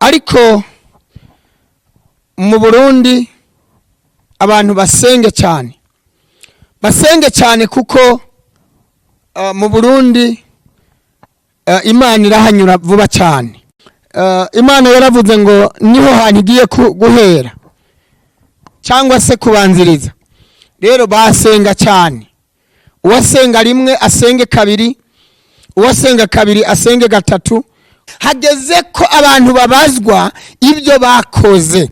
Ariko mu Burundi abantu basenge cyane, basenge cyane, kuko mu Burundi Imana irahanyura vuba cyane. Imana yaravuze ngo niho hantu igiye guhera cyangwa se kubanziriza. Rero basenga cyane. Uwasenga rimwe asenge kabiri, uwasenga kabiri asenge gatatu. Hageze ko abantu babazwa ibyo bakoze.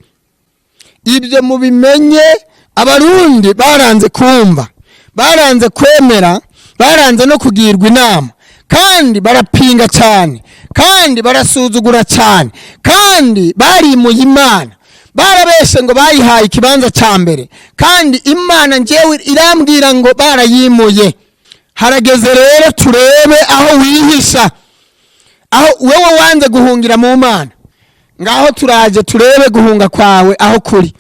Ibyo mubimenye. Abarundi baranze kumva, baranze kwemera, baranze no kugirwa inama, kandi barapinga cyane, kandi barasuzugura cyane, kandi barimuye Imana. Barabeshe ngo bayihaye ikibanza cya mbere, kandi Imana njyewe irambwira ngo barayimuye. Harageze rero turebe aho wihisha, aho wewe wanze guhungira mu Mana. Ngaho turaje turebe guhunga kwawe aho kuri,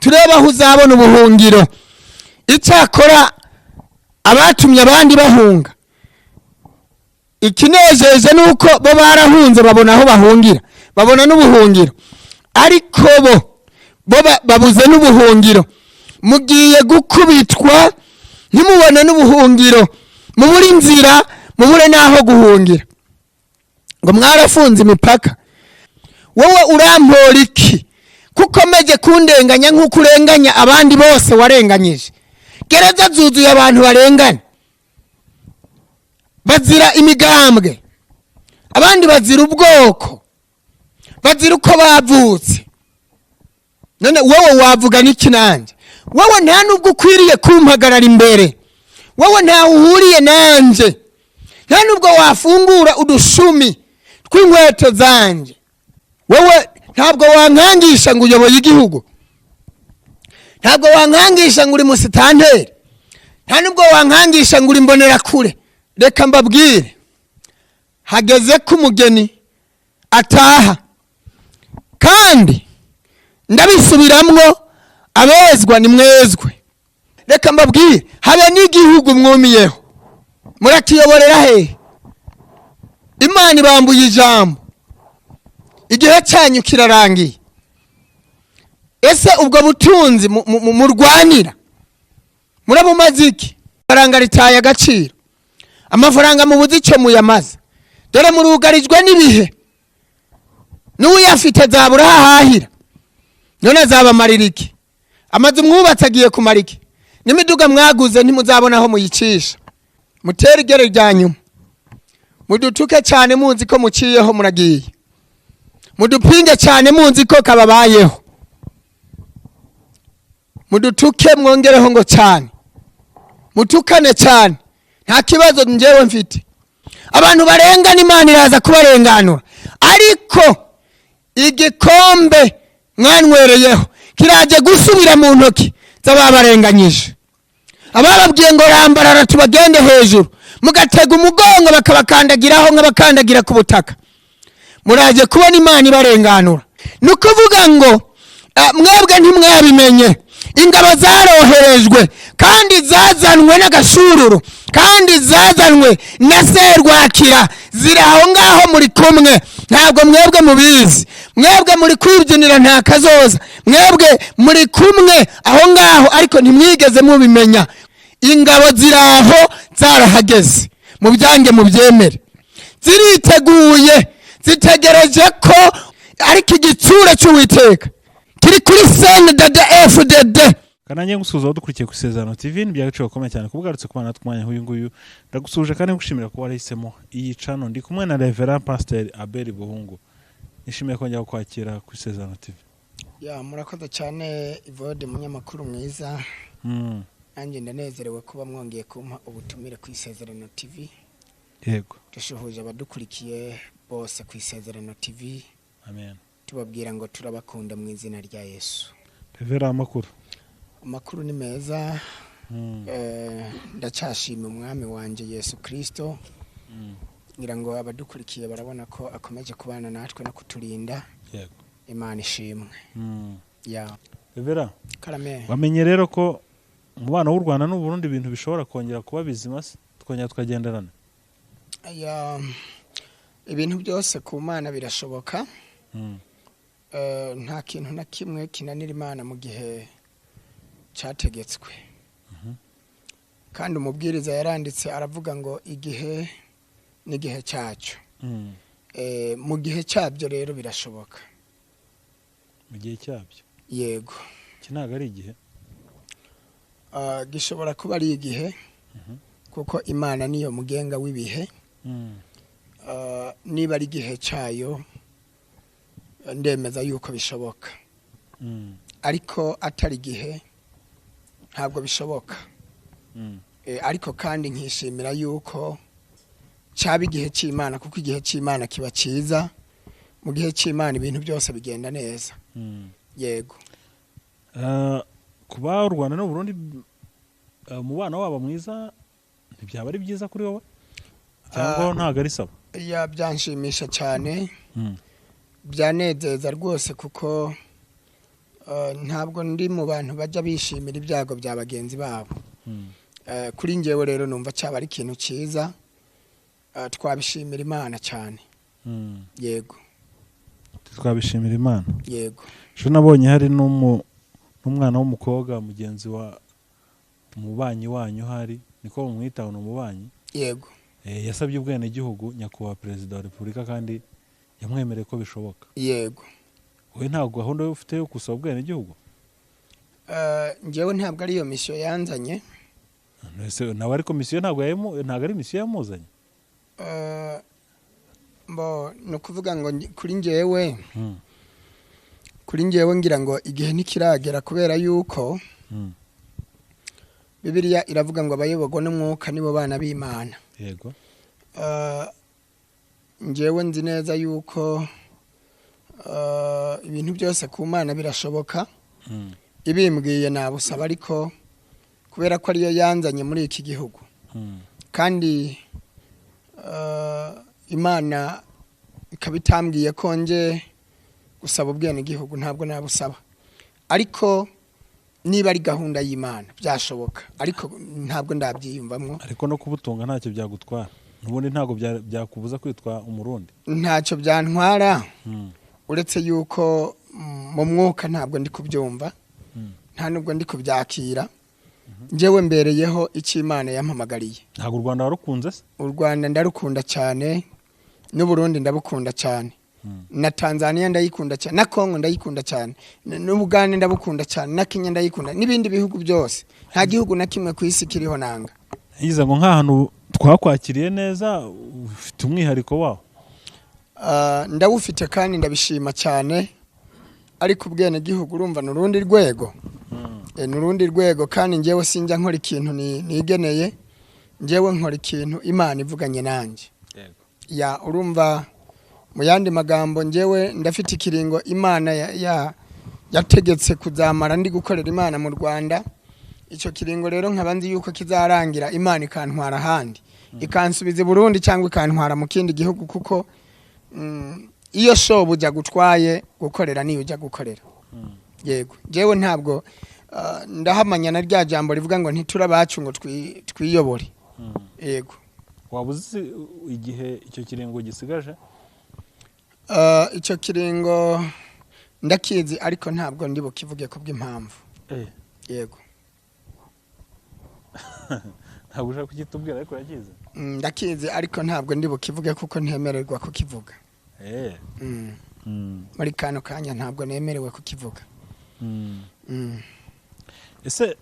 turebe aho uzabona ubuhungiro. Icyakora abatumye abandi bahunga, ikinejeje ni uko bo barahunze, babona aho bahungira, babona n'ubuhungiro, ariko bo babuze n'ubuhungiro. Mugiye gukubitwa ntimubone n'ubuhungiro, mubure inzira, mubure n'aho guhungira. Ngo mwarafunze imipaka. Wowe urampora iki, kuko ukomeje kundenganya nk'uko urenganya abandi bose warenganyije? Gereza zuzuye abantu barengana, bazira imigambwe, abandi bazira ubwoko, bazira uko bavutse. None wowe wavuga n'iki nanjye? Wowe nta nubwo ukwiriye kumpagarara imbere. Wowe ntawe uhuriye nanjye, nta nubwo wafungura udushumi tw'inkweto zanjye. Wowe ntabwo wankangisha ngo uyoboye igihugu, ntabwo wankangisha ngo uri musitanteri, nta nubwo wankangisha ngo uri mbonerakure. Reka mbabwire, hageze ko umugeni ataha. Kandi ndabisubiramwo, abezwa ni mwezwe. Reka mbabwire, habe n'igihugu mwumiyeho, murakiyoborera hehe? Imana ibambuye ijambo, igihe cyanyu kirarangiye. Ese ubwo butunzi murwanira murabumaze iki? Ifaranga ritaye agaciro, amafaranga mubuze icyo muyamaze. Dore murugarijwe n'ibihe, n'uyafite azabura aho ahahira. None azabamarira iki? Amazu mwubatse agiye kumara iki? N'imiduga mwaguze ntimuzabona aho muyicisha. Mutere igere rya nyuma, mudutuke cyane muzi ko muciyeho muragiye, mudupinge cyane muzi ko kababayeho, mudutuke mwongereho ngo cyane, mutukane cyane, nta kibazo njyewe mfite. Abantu barengana, Imana iraza kubarenganura, ariko igikombe mwanwereyeho kiraje gusubira mu ntoki z'ababarenganyije. Abababwiye ngo rambarara tubagende hejuru, mugatega umugongo bakabakandagiraho nk'abakandagira ku butaka, muraje kubona Imana ibarenganura. Ni ukuvuga ngo mwebwe ntimwabimenye, ingabo zaroherejwe kandi zazanwe n'agashururu, kandi zazanwe na serwakira, ziri aho ngaho muri kumwe. Ntabwo mwebwe mubizi. Mwebwe muri kwibyinira nta kazoza. Mwebwe muri kumwe aho ngaho, ariko ntimwigeze mubimenya. Ingabo ziri aho, zarahageze, mubyange mubyemere, ziriteguye, zitegereje ko. Ariko igitsure cy'Uwiteka kiri kuri CNDD FDD. Kanange ngusuhuza dukurikiye ku Isezerano TV. Ni iby'agaciro gakomeye cyane kuba ugarutse kubana natwe umwanya nk'uyu nguyu. Ndagusuhuje kandi ngushimira kuba warahisemo iyi channel. Ndi kumwe na Reverend Pasteur Abel Buhungu. Nishimiye kongera kukwakira ku Isezerano TV. Ya, murakoze cyane Ivode, munyamakuru mwiza. Nanjye ndanezerewe kuba mwongeye kumpa ubutumire ku Isezerano TV. Dushuhuje abadukurikiye bose ku Isezerano TV. Amen. Tubabwira ngo turabakunda mu izina rya Yesu. Reverend, amakuru? Amakuru ni meza. Ndacyashima Umwami wanjye Yesu Kirisito. Ngira ngo abadukurikiye barabona ko akomeje kubana natwe no kuturinda. Imana ishimwe. Ya. Reverend, Karame. wamenye rero ko umubano w'u Rwanda n'u Burundi ibintu bishobora kongera kuba bizima se, tukongera tukagenderana? Ya, ibintu byose ku Mana birashoboka. Nta kintu na kimwe kinanira Imana mu gihe cyategetswe. Kandi umubwiriza yaranditse aravuga ngo igihe n'igihe cyacyo. Mu gihe cyabyo rero birashoboka. Mu gihe cyabyo? Yego. Iki ntabwo ari igihe? Gishobora kuba ari igihe, kuko Imana niyo mugenga w'ibihe. Niba ari igihe cyayo, ndemeza yuko bishoboka. Ariko atari igihe, ntabwo bishoboka. Ariko kandi nkishimira yuko cyaba igihe cy'Imana, kuko igihe cy'Imana kiba cyiza. Mu gihe cy'Imana ibintu byose bigenda neza. Yego. Kuba u Rwanda n'u Burundi umubano wabo mwiza, ntibyaba ari byiza kuri wowe, cyangwa ntabwo ari sawa? Ya, byanshimisha cyane, byanezeza rwose, kuko ntabwo ndi mu bantu bajya bishimira ibyago bya bagenzi babo. Kuri njyewe rero numva cyaba ari ikintu cyiza, twabishimira Imana cyane. Yego. Twabishimira Imana. Yego. Ejo nabonye hari n'umwana w'umukobwa mugenzi wa umubanyi wanyu, hari niko bamwita, ni umubanyi. Yego. Yasabye ubwenegihugu nyakubahwa Perezida wa Repubulika, kandi yamwemereye ko bishoboka. Yego. Wowe ntabwo gahunda ufite yo gusaba ubwenegihugu? Njyewe ntabwo ari iyo mission yanzanye. Ese nawe, ariko mission ntabwo ari mission yamuzanye? Mbo ni ukuvuga ngo kuri njyewe ngira ngo igihe ntikiragera, kubera yuko Bibiliya iravuga ngo abayoborwa n'umwuka nibo bana b'Imana. Njyewe nzi neza yuko ibintu byose ku Mana birashoboka. Ibimbwiye nabusaba, ariko kubera ko ariyo yanzanye muri iki gihugu, kandi Imana ikaba itambwiye ko nje gusaba ubwenegihugu, ntabwo nabusaba. Ariko niba ari gahunda y'Imana byashoboka, ariko ntabwo ndabyiyumvamwo. Ariko no kubutunga ntacyo byagutwara n'ubundi, ntabwo byakubuza kwitwa Umurundi. Ntacyo byantwara, uretse yuko mu mwuka ntabwo ndi kubyumva, nta nubwo ndi kubyakira. Njyewe mbereyeho icyo Imana yampamagariye. Ntabwo u Rwanda warukunze se? U Rwanda ndarukunda cyane, n'Uburundi ndabukunda cyane, na Tanzania ndayikunda cyane, na Kongo ndayikunda cyane, n'Ubugande ndabukunda cyane, na Kenya ndayikunda, n'ibindi bihugu byose. Nta gihugu na kimwe ku isi kiriho nanga. Yize ngo nk'ahantu twakwakiriye neza, ufite umwihariko wawo. Ndawufite kandi ndabishima cyane, ariko ubwenegihugu urumva ni urundi rwego. Ni urundi rwego, kandi njyewe sinjya nkora ikintu nigeneye. Njyewe nkora ikintu Imana ivuganye nanjye. Ya, urumva, mu yandi magambo, njyewe ndafite ikiringo Imana yategetse kuzamara ndi gukorera Imana mu Rwanda. Icyo kiringo rero nkaba nzi yuko kizarangira Imana ikantwara ahandi, ikansubiza i Burundi cyangwa ikantwara mu kindi gihugu, kuko iyo shobu ujya gutwaye gukorera niyo ujya gukorera. Yego, njyewe ntabwo ndahamanya na rya jambo rivuga ngo ntiturabacu ngo twiyobore. Yego. Waba uzi igihe icyo kiringo gisigaje? Icyo kiringo ndakizi, ariko ntabwo ndi bukivuge kubw'impamvu. Yego. Ntabwo ushaka kukitubwira, ariko urakizi? Ndakizi, ariko ntabwo ndi bukivuge kuko ntemererwa kukivuga. Muri kano kanya ntabwo nemerewe kukivuga. Ese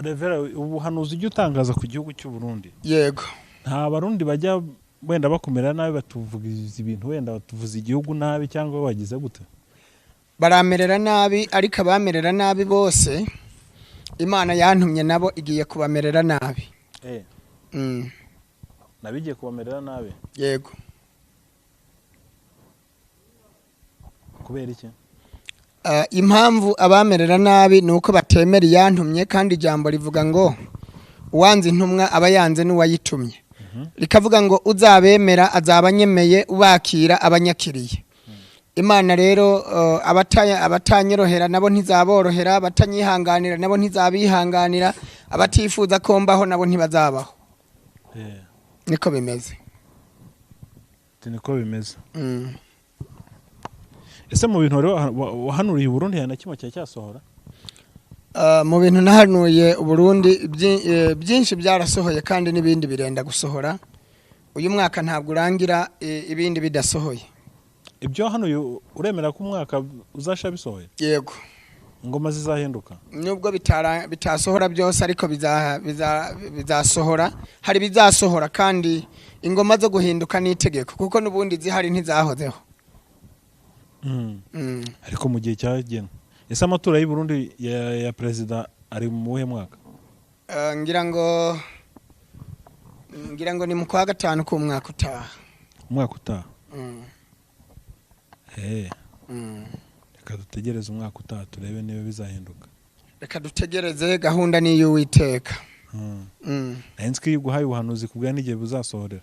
Reverend, ubuhanuzi ujya utangaza ku gihugu cy'u Burundi, Yego. nta Barundi bajya wenda bakumera nabi, batuvugiza ibintu, wenda batuvuza igihugu nabi, cyangwa bagize gute? Baramerera nabi, ariko abamerera nabi bose Imana yantumye nabo igiye kubamerera nabi. Nabigiye kubamerera nabi? Yego. Kubera iki? Impamvu abamerera nabi ni uko batemera iyantumye, kandi ijambo rivuga ngo uwanze intumwa aba yanze n'uwayitumye. Rikavuga ngo uzabemera azaba anyemeye, ubakira abanyakiriye. Imana rero abatanyorohera nabo ntizaborohera, abatanyihanganira nabo ntizabihanganira, abatifuza ko mbaho nabo ntibazabaho. Niko bimeze. Niko bimeze. Ese mu bintu wari wahanuriye i Burundi hari na kimwe cyari cyasohora? Mu bintu nahanuye Uburundi, byinshi byarasohoye kandi n'ibindi birenda gusohora. Uyu mwaka ntabwo urangira ibindi bidasohoye. Ibyo wahanuye, uremera ko umwaka uzasha bisohoye? Yego. Ingoma zizahinduka? Nubwo bitasohora byose, ariko bizasohora. Hari bizasohora, kandi ingoma zo guhinduka n'itegeko, kuko n'ubundi zihari ntizahozeho. Ariko mu gihe cyagenwe. Ese amatora y'u Burundi ya perezida ari mu wuhe mwaka? Ngira ngo ni mu kwa gatanu k'umwaka utaha. Umwaka utaha? Mm. Reka dutegereze umwaka utaha, turebe niba bizahinduka. Reka dutegereze, gahunda ni iy'Uwiteka. Nari nzi ko iyo uguhaye ubuhanuzi kubwa n'igihe buzasohorera.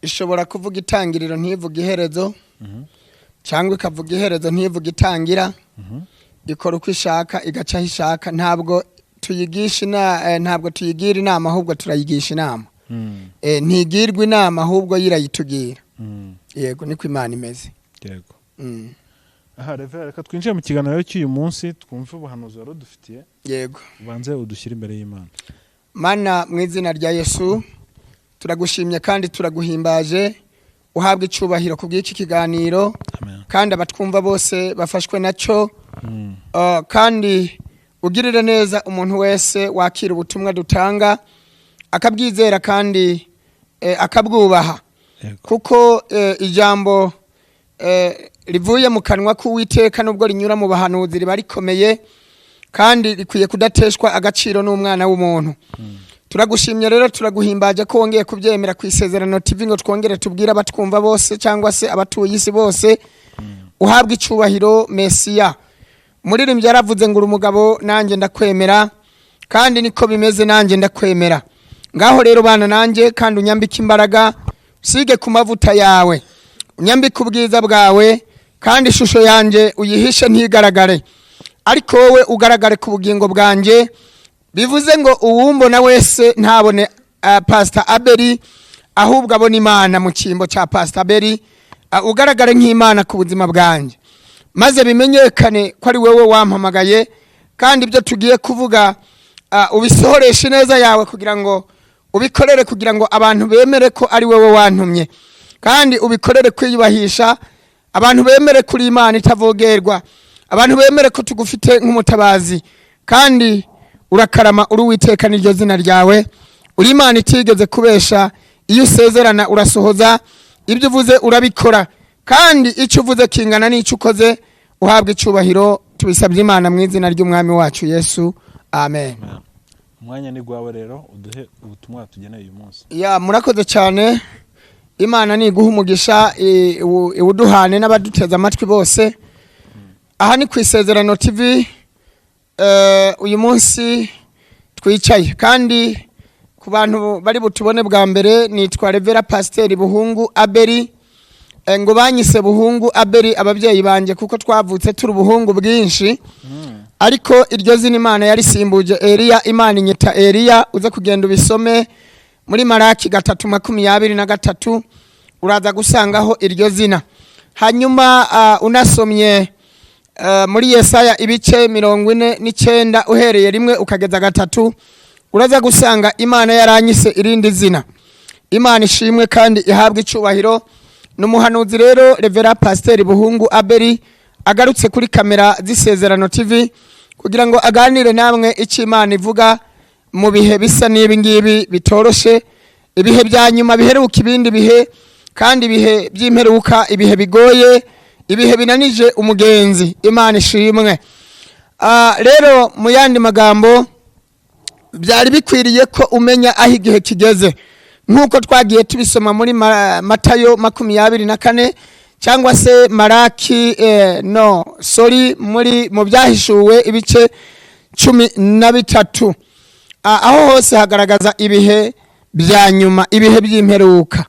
Ishobora kuvuga itangiriro ntivuge iherezo, cyangwa ikavuga iherezo ntivuge itangira. Ikora uko ishaka, igaca aho ishaka. Ntabwo tuyigisha ntabwo tuyigira inama, ahubwo turayigisha inama. Ntigirwa inama, ahubwo yo irayitugira. Yego, niko Imana imeze. Yego. Aha rero, reka twinjire mu kiganiro cy'uyu munsi, twumve ubuhanuzi wari udufitiye. Yego. Ubanze udushyire imbere y'Imana. Mana, mu izina rya Yesu, turagushimye kandi turaguhimbaje. Uhabwa icyubahiro ku bw'iki kiganiro. Amen. Kandi abatwumva bose bafashwe nacyo. Kandi ugirire neza umuntu wese wakira ubutumwa dutanga, akabwizera kandi akabwubaha. Kuko ijambo rivuye mu kanwa k'Uwiteka, nubwo rinyura mu bahanuzi, riba rikomeye kandi rikwiye kudateshwa agaciro n'umwana w'umuntu. Turagushimye rero, turaguhimbaje ko wongeye kubyemera ku Isezerano TV ngo twongere tubwire abatwumva bose cyangwa se abatuye isi bose. Uhabwa icyubahiro, Mesiya. Umuririmbyi yaravuze ngo uri umugabo, nanjye ndakwemera, kandi niko bimeze, nanjye ndakwemera. Ngaho rero bana nanjye, kandi unyambike imbaraga, usige ku mavuta yawe, unyambike ubwiza bwawe, kandi ishusho yanjye uyihishe ntigaragare, ariko wowe ugaragare ku bugingo bwanjye. Bivuze ngo uwumbona wese ntabone Pastor Abeli, ahubwo abona Imana mu cyimbo cya Pastor Abeli. Ugaragare nk'Imana ku buzima bwanjye, maze bimenyekane ko ari wowe wampamagaye. Kandi ibyo tugiye kuvuga, ubisohoreshe neza yawe, kugira ngo ubikorere kugira ngo abantu bemere ko ari wowe wantumye, kandi ubikorere kwiyubahisha, abantu bemere kuri Imana itavogerwa, abantu bemere ko tugufite nk'umutabazi. Kandi urakarama, uri Uwiteka, n'iryo zina ryawe. Uri Imana itigeze kubesha. Iyo usezerana urasohoza, ibyo uvuze urabikora, kandi icyo uvuze kingana n'icyo ukoze. Uhabwa icyubahiro. Tubisabye Imana mu izina ry'Umwami wacu Yesu, amen. Umwanya ni gwawe rero, uduhe ubutumwa tugeneye uyu munsi. Ya, murakoze cyane. Imana niguha umugisha, iwuduhane n'abaduteze amatwi bose. Aha ni ku Isezerano TV. Uyu munsi twicaye, kandi ku bantu bari butubone bwa mbere, nitwa Reverend Pasiteri Buhungu Abeli. Ngo banyise Buhungu Abeli ababyeyi banjye kuko twavutse turi ubuhungu bwinshi, ariko iryo zina Imana yarisimbuje Eliya, Imana inyita Eliya. Uze kugenda ubisome muri Maraki 3:23, uraza gusangaho iryo zina. Hanyuma unasomye muri Yesaya ibice 49, uhereye 1 ukageza 3, uraza gusanga Imana yaranyise irindi zina. Imana ishimwe kandi ihabwe icyubahiro. Ni umuhanuzi rero, Reverend Pasiteri Buhungu Abeli, agarutse kuri kamera z'Isezerano TV kugira ngo aganire namwe icyo Imana ivuga mu bihe bisa n'ibi ngibi bitoroshe, ibihe bya nyuma biheruka ibindi bihe, kandi ibihe by'imperuka, ibihe bigoye, ibihe binanije umugenzi. Imana ishimwe. Rero mu yandi magambo, byari bikwiriye ko umenya aho igihe kigeze, nk'uko twagiye tubisoma muri Matayo 24, cyangwa se Maraki, no sorry, muri mu Byahishuwe ibice 13. Aho hose hagaragaza ibihe bya nyuma, ibihe by'imperuka.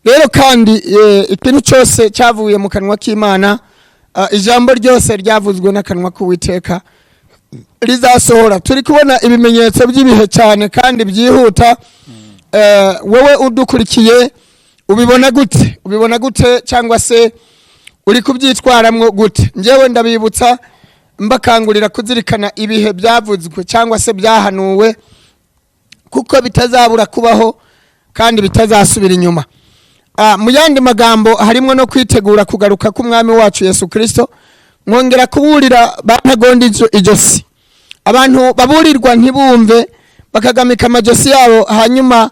Rero kandi ikintu cyose cyavuye mu kanwa k'Imana, ijambo ryose ryavuzwe n'akanwa k'Uwiteka rizasohora. Turi kubona ibimenyetso by'ibihe cyane kandi byihuta. Wowe udukurikiye, ubibona gute? Ubibona gute? Cyangwa se Uri kubyitwaramwo gute? Njyewe ndabibutsa, mbakangurira kuzirikana ibihe byavuzwe cyangwa se byahanuwe, kuko bitazabura kubaho kandi bitazasubira inyuma. Mu yandi magambo, harimo no kwitegura kugaruka k'Umwami wacu Yesu Kirisito. Mwongera kuburira bantagonda ijosi, abantu baburirwa ntibumve, bakagamika amajosi yabo, hanyuma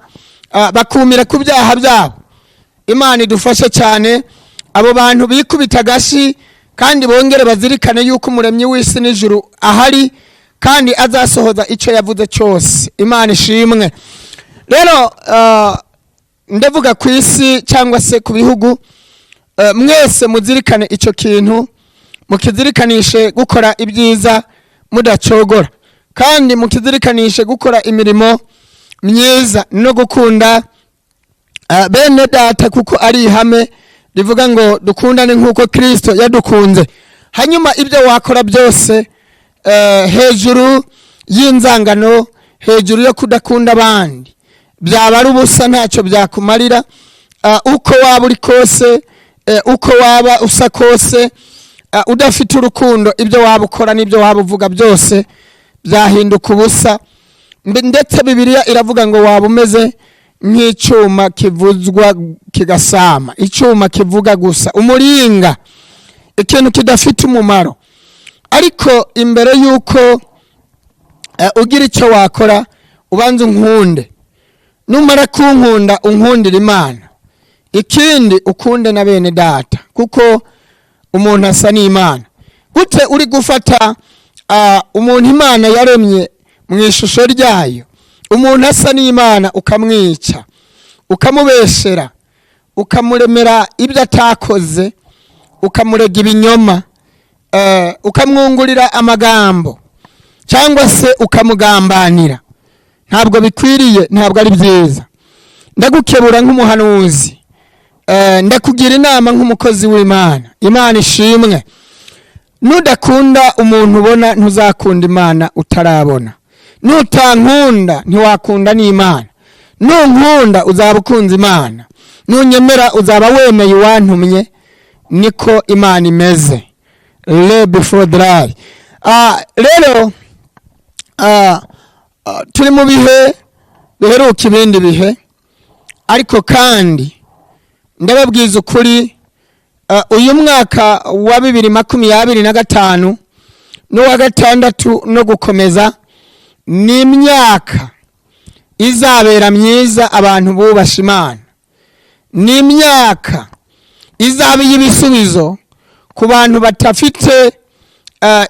bakumira ku byaha byabo. Imana idufashe cyane. Abo bantu bikubita agashi kandi bongere bazirikane yuko Umuremyi w'isi n'ijuru ahari kandi azasohoza icyo yavuze cyose. Imana ishimwe. Rero ndavuga ku isi cyangwa se ku bihugu, mwese muzirikane icyo kintu, mukizirikanishe gukora ibyiza mudacogora, kandi mukizirikanishe gukora imirimo myiza no gukunda bene data, kuko ari ihame rivuga ngo dukundane nk'uko Kirisito yadukunze. Hanyuma ibyo wakora byose, hejuru y'inzangano, hejuru yo kudakunda abandi, byaba ari ubusa, ntacyo byakumarira. Uko waba uri kose, uko waba usa kose, udafite urukundo, ibyo waba ukora n'ibyo waba uvuga byose byahinduka ubusa. Ndetse Bibiliya iravuga ngo waba umeze nk'icyuma kivuzwa kigasama, icyuma kivuga gusa, umuringa, ikintu kidafite umumaro. Ariko imbere y'uko ugira icyo wakora, ubanza unkunde. Numara kunkunda, unkundira Imana. Ikindi, ukunde na bene data, kuko umuntu asa n'Imana. Gute uri gufata umuntu Imana yaremye mu ishusho ryayo, umuntu asa n'Imana, ukamwica, ukamubeshera, ukamuremera ibyo atakoze, ukamurega ibinyoma, ukamwungurira amagambo cyangwa se ukamugambanira? Ntabwo bikwiriye, ntabwo ari byiza. Ndagukebura nk'umuhanuzi, ndakugira inama nk'umukozi w'Imana. Imana ishimwe. Nudakunda umuntu ubona, ntuzakunda Imana utarabona. Nutankunda, ntiwakunda n'Imana. Nunkunda, uzaba ukunze Imana. Nunyemera, uzaba wemeye uwantumye. Niko Imana imeze. Le before dry. Rero turi mu bihe biheruka ibindi bihe, ariko kandi ndababwiza ukuri, uyu mwaka wa 2025 n'uwa gatandatu no gukomeza ni imyaka izabera myiza abantu bubasha Imana, ni imyaka izaba iy'ibisubizo ku bantu badafite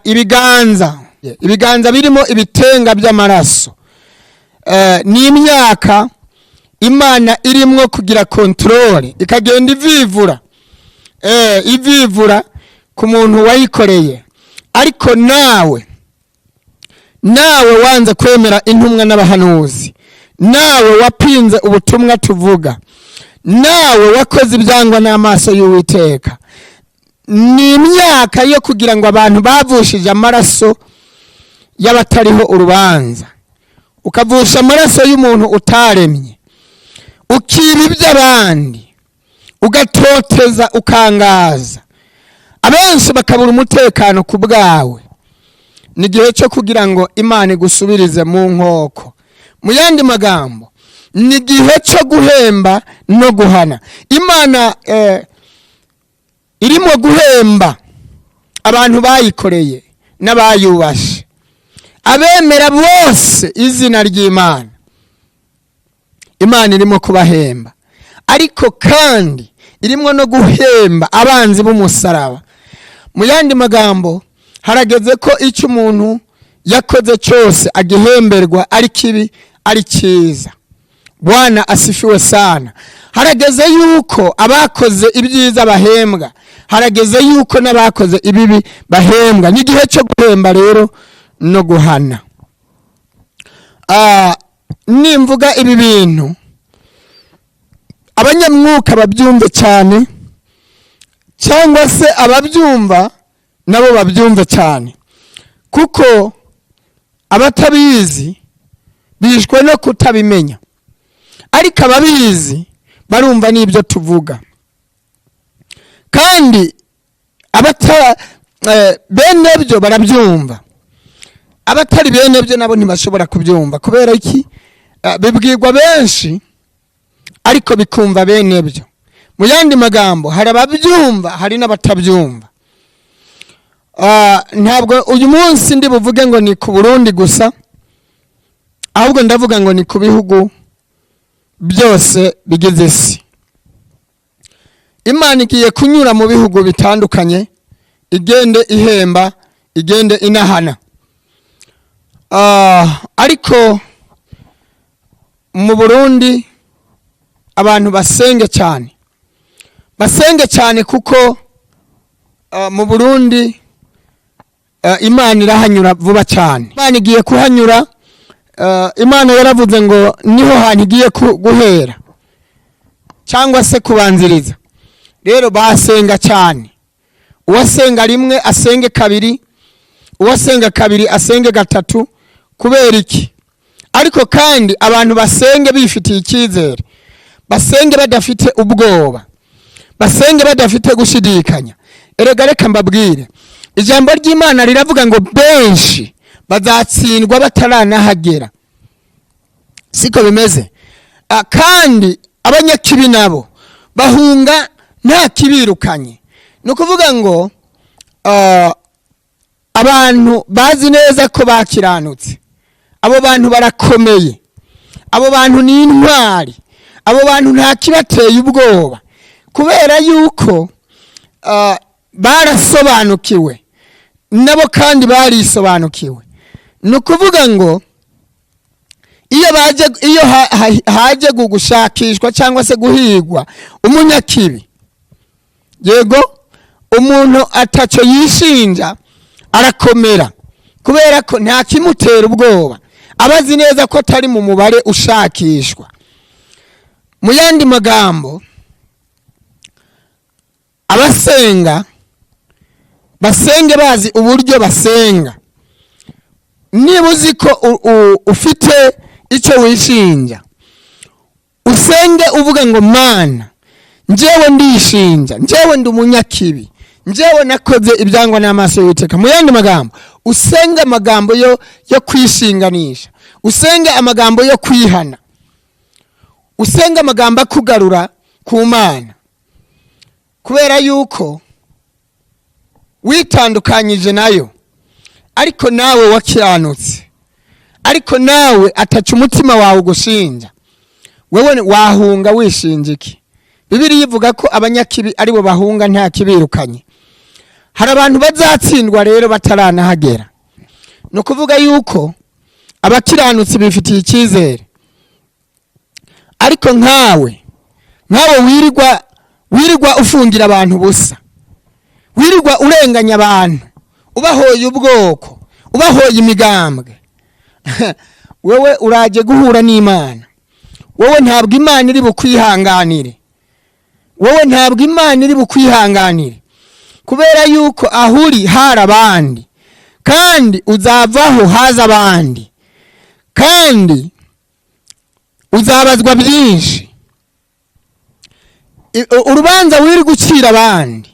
ibiganza birimo ibitenga by'amaraso. Ni imyaka Imana irimwo kugira contrôle, ikagenda ivivura, ivivura ku muntu wayikoreye. Ariko nawe wanze kwemera intumwa n'abahanuzi, nawe wapinze ubutumwa tuvuga, nawe wakoze ibyangwa n'amaso y'Uwiteka, ni imyaka yo kugira ngo abantu bavushije amaraso y'abatariho urubanza, ukavusha amaraso y'umuntu utaremye, ukiba iby'abandi, ugatoteza, ukangaza abenshi, bakabura umutekano ku bwawe, ni igihe cyo kugira ngo Imana igusubirize mu nkoko. Mu yandi magambo, ni igihe cyo guhemba no guhana. Imana irimo guhemba abantu bayikoreye n'abayubashe, abemera bose izina ry'Imana. Imana irimo kubahemba, ariko kandi irimo no guhemba abanzi b'umusaraba. Mu yandi magambo, harageze ko icyo umuntu yakoze cyose agihemberwa, ari kibi, ari cyiza. Bwana asifiwe sana. Harageze yuko abakoze ibyiza bahembwa, harageze yuko n'abakoze ibibi bahembwa. Ni igihe cyo guhemba rero no guhana. Nimvuga ibi bintu, abanyamwuka babyumve cyane, cyangwa se ababyumva nabo babyumve cyane, kuko abatabizi bishwe no kutabimenya, ariko ababizi barumva n'ibyo tuvuga. Kandi Abata bene byo barabyumva, abatari bene byo nabo ntibashobora kubyumva. Kubera iki? Bibwirwa benshi ariko bikumva bene byo. Mu yandi magambo, hari ababyumva, hari n'abatabyumva. Ntabwo uyu munsi ndi buvuge ngo ni ku Burundi gusa, ahubwo ndavuga ngo ni ku bihugu byose bigize isi. Imana igiye kunyura mu bihugu bitandukanye, igende ihemba, igende inahana. Ariko mu Burundi abantu basenge cyane, basenge cyane, kuko mu Burundi Imana irahanyura vuba cyane. Imana igiye kuhanyura. Imana yaravuze ngo niho hantu igiye guhera cyangwa se kubanziriza. Rero basenga cyane. Uwasenga rimwe asenge kabiri, uwasenga kabiri asenge gatatu. Kubera iki? Ariko kandi abantu basenge bifitiye icyizere, basenge badafite ubwoba, basenge badafite gushidikanya. Erega reka mbabwire, ijambo ry'Imana riravuga ngo benshi bazatsindwa bataranahagera. Siko bimeze? Kandi abanyakibi nabo bahunga nta kibirukanye. Ni ukuvuga ngo abantu bazi neza ko bakiranutse, abo bantu barakomeye, abo bantu ni intwari, abo bantu nta kibateye ubwoba, kubera yuko barasobanukiwe nabo kandi barisobanukiwe. Ni ukuvuga ngo iyo baje, iyo haje gushakishwa cyangwa se guhigwa umunyakibi, yego, umuntu atacyo yishinja arakomera, kubera ko nta kimutera ubwoba, aba azi neza ko atari mu mubare ushakishwa. Mu yandi magambo, abasenga basenge bazi uburyo basenga. Niba uzi ko ufite icyo wishinja, usenge uvuga ngo: "Mana, njyewe ndishinja, njyewe ndi umunyakibi, njyewe nakoze ibyangwa n'amaso y'Uwiteka." Mu yandi magambo, usenge amagambo yo kwishinganisha, usenge amagambo yo kwihana, usenge amagambo akugarura ku Mana, kubera yuko witandukanyije nayo. Ariko nawe wakiranutse, ariko nawe ataca umutima wawe ugushinja, wewe wahunga wishinja iki? Bibiliya ivuga ko abanyakibi aribo bahunga nta kibirukanye. Hari abantu bazatsindwa rero bataranahagera. Ni ukuvuga yuko abakiranutsi bifitiye icyizere, ariko nkawe wirirwa ufungira abantu ubusa, wirirwa urenganya abantu, ubahoye ubwoko, ubahoye imigambwe, wewe uraje guhura n'Imana. Wowe ntabwo Imana iri bukwihanganire, wowe ntabwo Imana iri bukwihanganire, kubera yuko aho uri hari abandi, kandi uzavaho haza abandi, kandi uzabazwa byinshi. Urubanza wiri gucira abandi,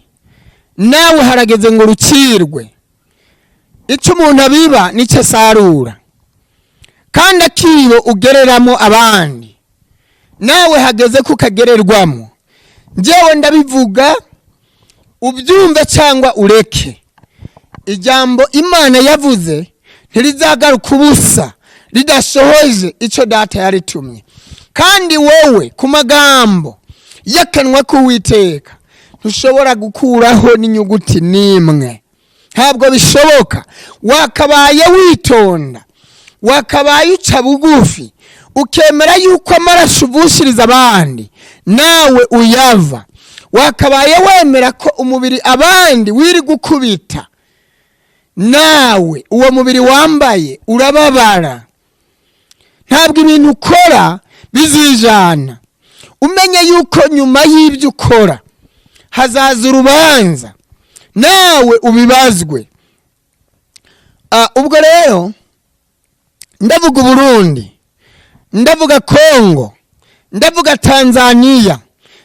nawe harageze ngo rukirwe. Icyo umuntu abiba nicyo asarura, kandi akibo ugereramo abandi, nawe hageze ko ukagererwamo. Njyewe ndabivuga, ubyumve cyangwa ureke, ijambo Imana yavuze ntirizagaruka ubusa ridashohoje icyo Data yaritumye. Kandi wowe, ku magambo y'akanwa k'Uwiteka ntushobora gukuraho n'inyuguti n'imwe, ntabwo bishoboka. Wakabaye witonda, wakabaye uca bugufi, ukemera yuko amaraso uvushiriza abandi nawe uyava. Wakabaye wemera ko umubiri abandi wiri gukubita, nawe uwo mubiri wambaye urababara. Ntabwo ibintu ukora bizijana. Umenye yuko nyuma y'ibyo ukora hazaza urubanza, nawe ubibazwe. Ubwo rero ndavuga Uburundi, ndavuga Kongo, ndavuga Tanzania,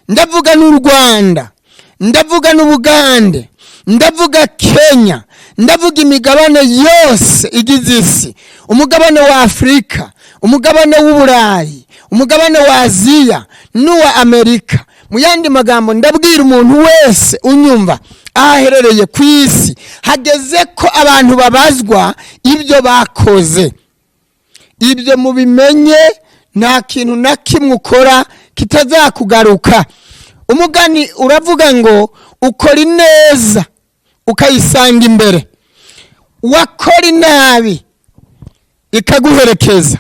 ndavuga n'u Rwanda, ndavuga n'Ubugande, Ndavuga Kenya, ndavuga imigabane yose igize isi, umugabane wa Afurika, umugabane w'Uburayi, umugabane wa Aziya n'uwa Amerika. Mu yandi magambo, ndabwira umuntu wese unyumva aho aherereye ku isi, hageze ko abantu babazwa ibyo bakoze. Ibyo mubimenye, nta kintu na kimwe ukora kitazakugaruka. Umugani uravuga ngo ukora ineza ukayisanga imbere, wakora inabi ikaguherekeza.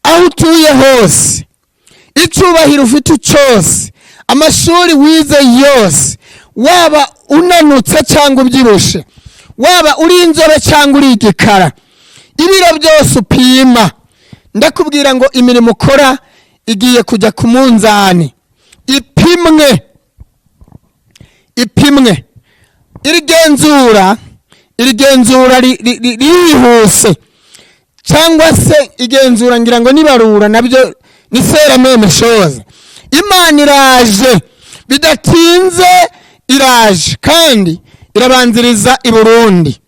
Aho utuye hose, icyubahiro ufite cyose, amashuri wize yose, waba unanutse cyangwa ubyibushye, waba uri inzobe cyangwa uri igikara, ibiro byose upima, ndakubwira ngo imirimo ukora igiye kujya ku munzani ipimwe, ipimwe. Iri genzura ririhuse, cyangwa se igenzura ngira ngo nibarura nabyo ni c'est la même chose. Imana iraje bidatinze, iraje kandi irabanziriza i Burundi.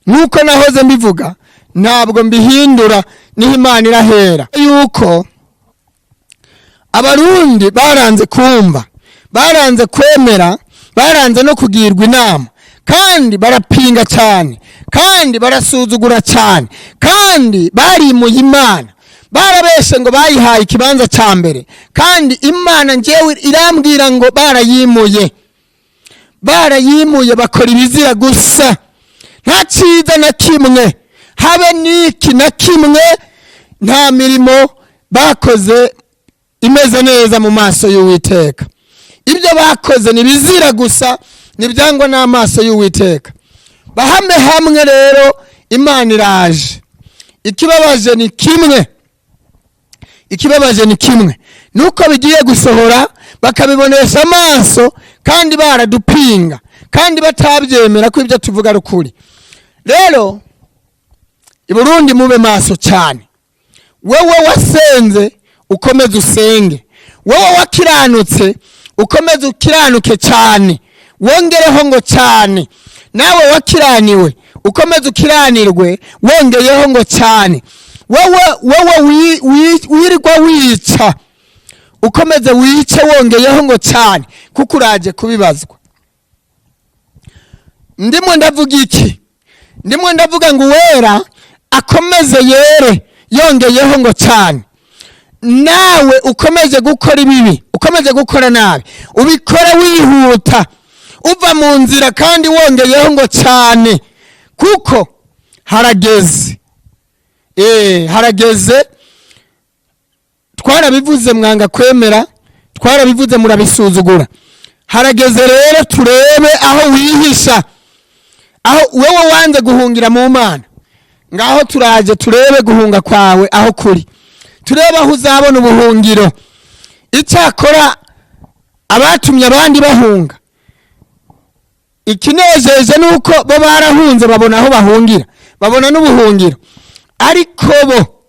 Nk'uko nahoze mbivuga, ntabwo mbihindura, niho Imana irahera. Yuko Abarundi baranze kumva, baranze kwemera, baranze no kugirwa inama, kandi barapinga cyane, kandi barasuzugura cyane, kandi barimuye Imana, barabeshe ngo bayihaye ikibanza cya mbere, kandi Imana ngewe irambwira ngo barayimuye, barayimuye, bakora ibizira gusa. Nta cyiza na kimwe, habe n'iki na kimwe, nta mirimo bakoze imeze neza mu maso y'Uwiteka. Ibyo bakoze ni bizira gusa, ntibyangwa n'amaso y'Uwiteka. Bahame hamwe rero, Imana iraje. Ikibabaje ni kimwe, ikibabaje ni kimwe, nuko bigiye gusohora bakabibonesha amaso, kandi baradupinga, kandi batabyemera ko ibyo tuvuga ari ukuri. Rero i Burundi mube maso cyane. Wowe wasenze, ukomeze usenge. Wowe wakiranutse, ukomeze ukiranuke cyane, wongereho ngo cyane. Nawe wakiraniwe, ukomeze ukiranirwe, wongeyeho ngo cyane. Wowe wirirwa wica, ukomeze wice, wongeyeho ngo cyane, kuko uraje kubibazwa. Ndimo ndavuga iki? Ndimo ndavuga ngo uwera akomeze yere, yongeyeho ngo cyane. Nawe ukomeze gukora ibibi, ukomeze gukora nabi, ubikora wihuta, uva mu nzira, kandi wongeyeho ngo cyane, kuko harageze. Harageze. Twarabivuze mwanga kwemera, twarabivuze murabisuzugura. Harageze rero turebe aho wihisha, aho wewe wanze guhungira mu Mana. Ngaho turaje turebe guhunga kwawe aho kuri, turebe aho uzabona ubuhungiro. Icyakora abatumye abandi bahunga, ikinejeje ni uko bo barahunze, babona aho bahungira, babona n'ubuhungiro, ariko bo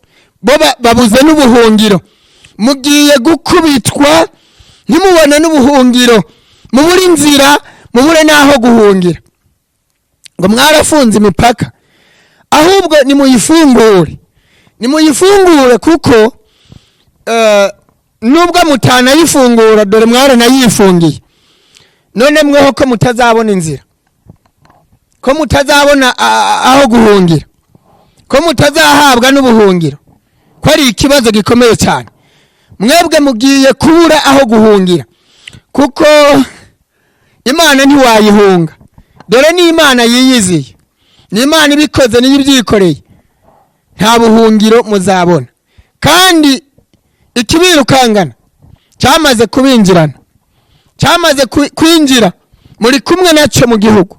babuze n'ubuhungiro. Mugiye gukubitwa ntimubone n'ubuhungiro, mubure inzira, mubure n'aho guhungira. Ngo mwarafunze imipaka, ahubwo nimuyifungure, nimuyifungure, kuko nubwo mutanayifungura, dore mwaranayifungiye. None mweho ko mutazabona inzira, ko mutazabona aho guhungira, ko mutazahabwa n'ubuhungiro, ko ari ikibazo gikomeye cyane. Mwebwe mugiye kubura aho guhungira, kuko Imana ntiwayihunga. Dore ni Imana yiyiziye, ni Imana ibikoze, niyo ibyikoreye. Nta buhungiro muzabona, kandi ikibirukangana cyamaze kubinjirana, cyamaze kwinjira, muri kumwe nacyo mu gihugu,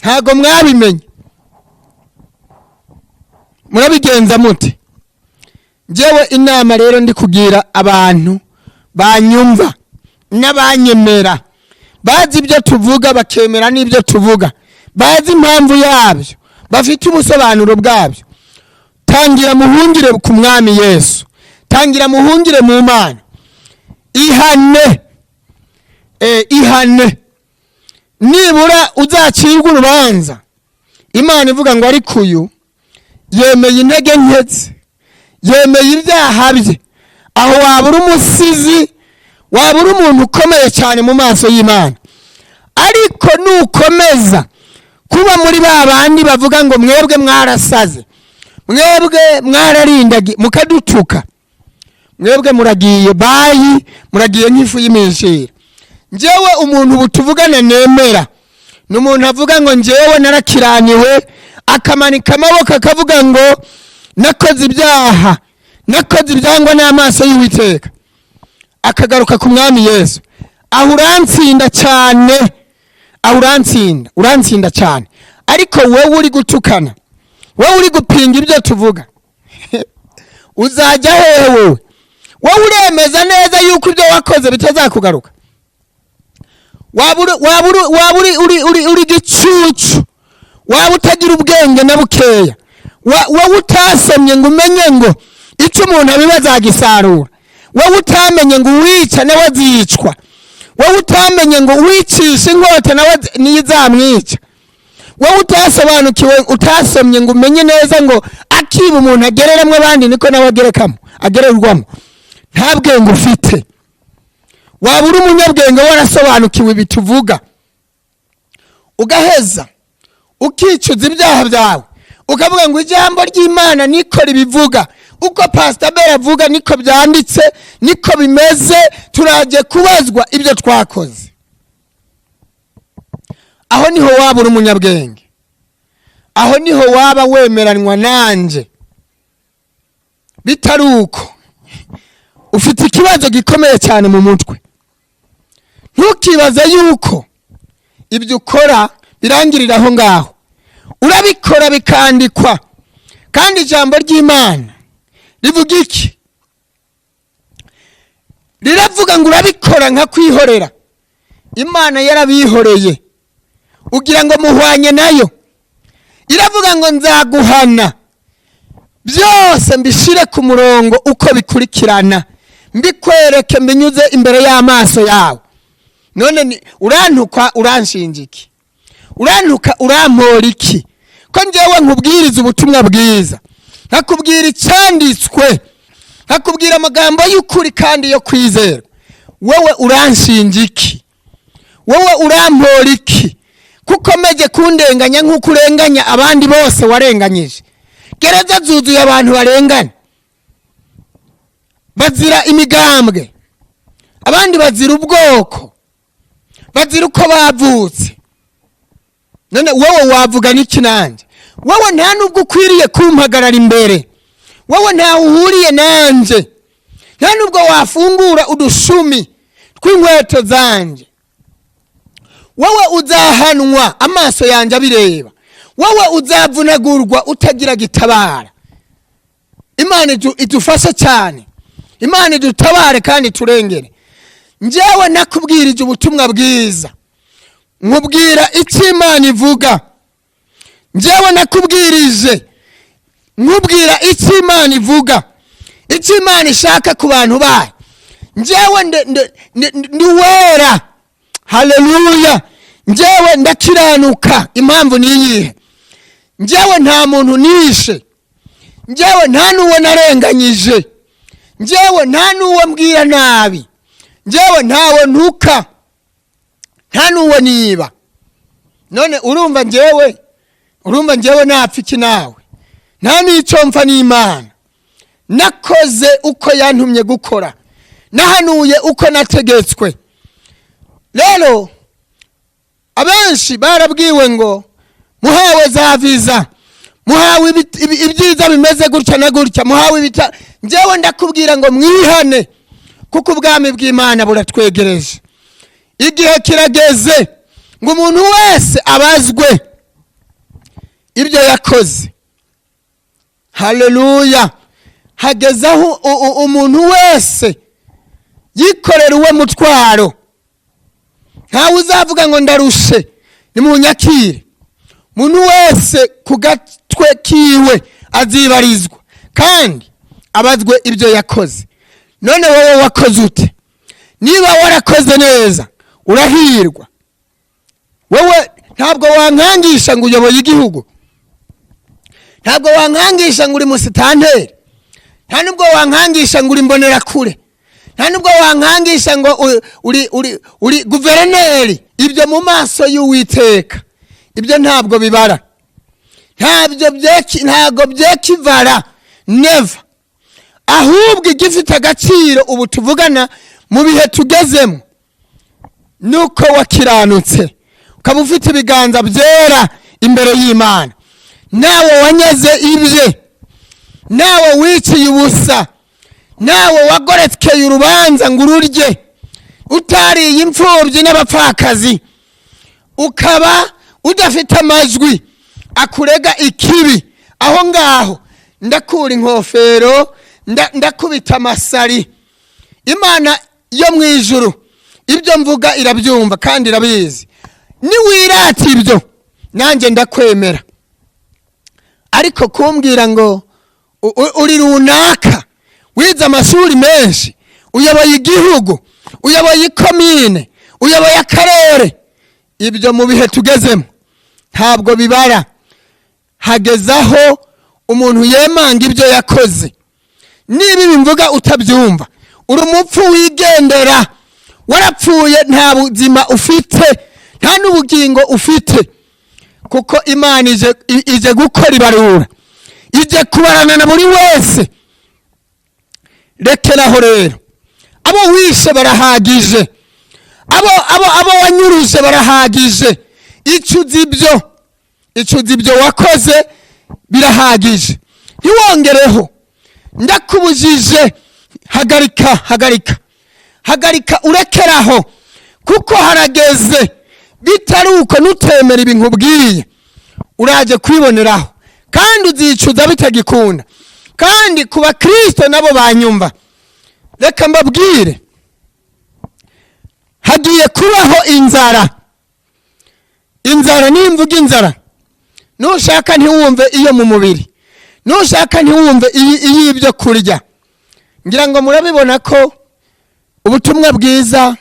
ntago mwabimenye. Murabigenza mute? Njyewe inama rero ndi kugira abantu banyumva n'abanyemera, bazi ibyo tuvuga, bakemera n'ibyo tuvuga, bazi impamvu yabyo, bafite ubusobanuro bwabyo: tangira muhungire ku Mwami Yesu, tangira muhungire mu Mana. Ihane, ihane. Nibura uzacirwa urubanza Imana ivuga ngo ariko uyu yemeye intege nke ze, yemeye ibyaha bye. Aho waba uri umusizi, waba uri umuntu ukomeye cyane mu maso y'Imana. Ariko nukomeza kuba muri ba bandi bavuga ngo mwebwe mwarasaze, mwebwe mwararindagiye, mukadutuka, mwebwe muragiye bayi, muragiye nk'ifu y'iminjira. Njyewe umuntu ubu tuvugana nemera ni umuntu avuga ngo njyewe narakiraniwe, akamanika amaboko akavuga ngo nakoze ibyaha, nakoze ibyangwa n'amaso y'Uwiteka, akagaruka ku Mwami Yesu. Aho urantsinda cyane, aho urantsinda, urantsinda cyane. Ariko wowe uri gutukana, wowe uri gupinga ibyo tuvuga, uzajya hehe? Wowe uremeza neza yuko ibyo wakoze bitazakugaruka? Waba uri gicucu, waba utagira ubwenge na bukeya, wowe utasomye ngo umenye ngo icyo umuntu abiba azagisarura, wowe utamenye ngo uwica nawe azicwa, wowe utamenye ngo uwicisha inkota nawe niyo izamwica, wowe utasobanukiwe, utasomye ngo umenye neza ngo akiba umuntu agereramo abandi niko nawe agerekamo, agererwamo, nta bwenge ufite. Waba uri umunyabwenge warasobanukiwe ibi tuvuga, ugaheza ukicuza ibyaha byawe, ukavuga ngo ijambo ry'Imana niko ribivuga, uko Pastor Bera avuga niko byanditse, niko bimeze, turaje kubazwa ibyo twakoze. Aho niho waba uri umunyabwenge, aho niho waba wemeranwa nanjye. Bitari uko, ufite ikibazo gikomeye cyane mu mutwe. Ntukibaze yuko ibyo ukora birangirira aho ngaho. Urabikora bikandikwa, kandi ijambo ry'Imana rivuga iki? Riravuga ngo urabikora nka kwihorera. Imana yarabihoreye, ugira ngo muhwanye nayo? Iravuga ngo nzaguhana byose, mbishyire ku murongo uko bikurikirana, mbikwereke, mbinyuze imbere y'amaso yawe. None urantuka, uranshinja iki? Urantuka, urampora iki? Ko njyewe nkubwiriza ubutumwa bwiza, nkakubwira icyanditswe, nkakubwira amagambo y'ukuri kandi yo kwizerwa, wowe uranshinja iki? Wowe urampora iki? Kuko ukomeje kundenganya nk'uko urenganya abandi bose warenganyije. Gereza zuzuye abantu barengana, bazira imigambwe, abandi bazira ubwoko, bazira uko bavutse. None wowe wavuga n'iki nanjye? Wowe nta nubwo ukwiriye kumpagarara imbere, wowe ntawe uhuriye nanjye, nta nubwo wafungura udushumi tw'inkweto zanjye. Wowe uzahanwa amaso yanjye abireba, wowe uzavunagurwa utagira gitabara. Imana idufashe cyane, Imana idutabare kandi turengere. Njyewe nakubwirije ubutumwa bwiza, nkubwira icyo Imana ivuga. Njyewe nakubwirije nkubwira icyo Imana ivuga, icyo Imana ishaka ku bantu bayo. Njyewe ndi wera, haleluya. Njyewe ndakiranuka. Impamvu ni iyihe? Njyewe nta muntu nishe, njyewe nta n'uwo narenganyije, njyewe nta n'uwo mbwira nabi, njyewe ntawe ntuka, nta n'uwo niba. None urumva njyewe napfa iki nawe? Nta n'icyo mpfa n'Imana. Nakoze uko yantumye gukora, nahanuye uko nategetswe. Rero abenshi barabwiwe ngo muhawe za viza, muhawe ibyiza bimeze gutya na gutya, muhawe ibita. Njyewe ndakubwira ngo mwihane, kuko ubwami bw'Imana buratwegereje. Igihe kirageze ngo umuntu wese abazwe ibyo yakoze. Haleluya! Hageze aho umuntu wese yikorera uwo mutwaro. Ntawe uzavuga ngo ndarushe, nimunyakire. Umuntu wese ku gatwe kiwe azibarizwa kandi abazwe ibyo yakoze. None wowe wakoze ute? Niba warakoze neza, urahirwa. Wowe ntabwo wankangisha ngo uyoboye igihugu, ntabwo wankangisha ngo uri musitanteri, nta nubwo wankangisha ngo uri mbonerakure, nta nubwo wankangisha ngo uri guverineri. Ibyo mu maso y'Uwiteka ibyo ntabwo bibara, ntabwo byekivara never. Ahubwo igifite agaciro ubu tuvugana mu bihe tugezemo nuko wakiranutse, ukaba ufite ibiganza byera imbere y'Imana, nawe wanyaze ibye, nawe wiciye ubusa, nawe wagorekeye urubanza ngo ururye, utariye imfubyi n'abapfakazi, ukaba udafite amajwi akurega ikibi. Aho ngaho ndakura inkofero, ndakubita amasari. Imana yo mu ijuru ibyo mvuga irabyumva kandi irabizi. Niwirata ibyo nanjye ndakwemera, ariko kumbwira ngo uri runaka, wize amashuri menshi, uyoboye igihugu, uyoboye ikomine, uyoboye akarere, ibyo mu bihe tugezemo ntabwo bibara. Hageze aho umuntu yemanga ibyo yakoze. Niba ibi mvuga utabyumva, uri umupfu wigendera, warapfuye, nta buzima ufite, nta n'ubugingo ufite, kuko Imana ije gukora ibarura, ije kubarana na buri wese. Rekeraho rero, abo wishe barahagije, abo wanyuruje barahagije. Icyo uzi ibyo wakoze birahagije, ntiwongereho. Ndakubujije, hagarika, hagarika, hagarika, urekeraho, kuko harageze. Bitari uko, nutemera ibi nkubwiye, uraje kwiboneraho kandi uzicuza bitagikunda. Kandi ku bakristo nabo banyumva, reka mbabwire, hagiye kubaho inzara. Inzara, nimvuga inzara, nushaka ntiwumve iyo mu mubiri, nushaka ntiwumve iy'ibyo kurya. Ngira ngo murabibona ko ubutumwa bwiza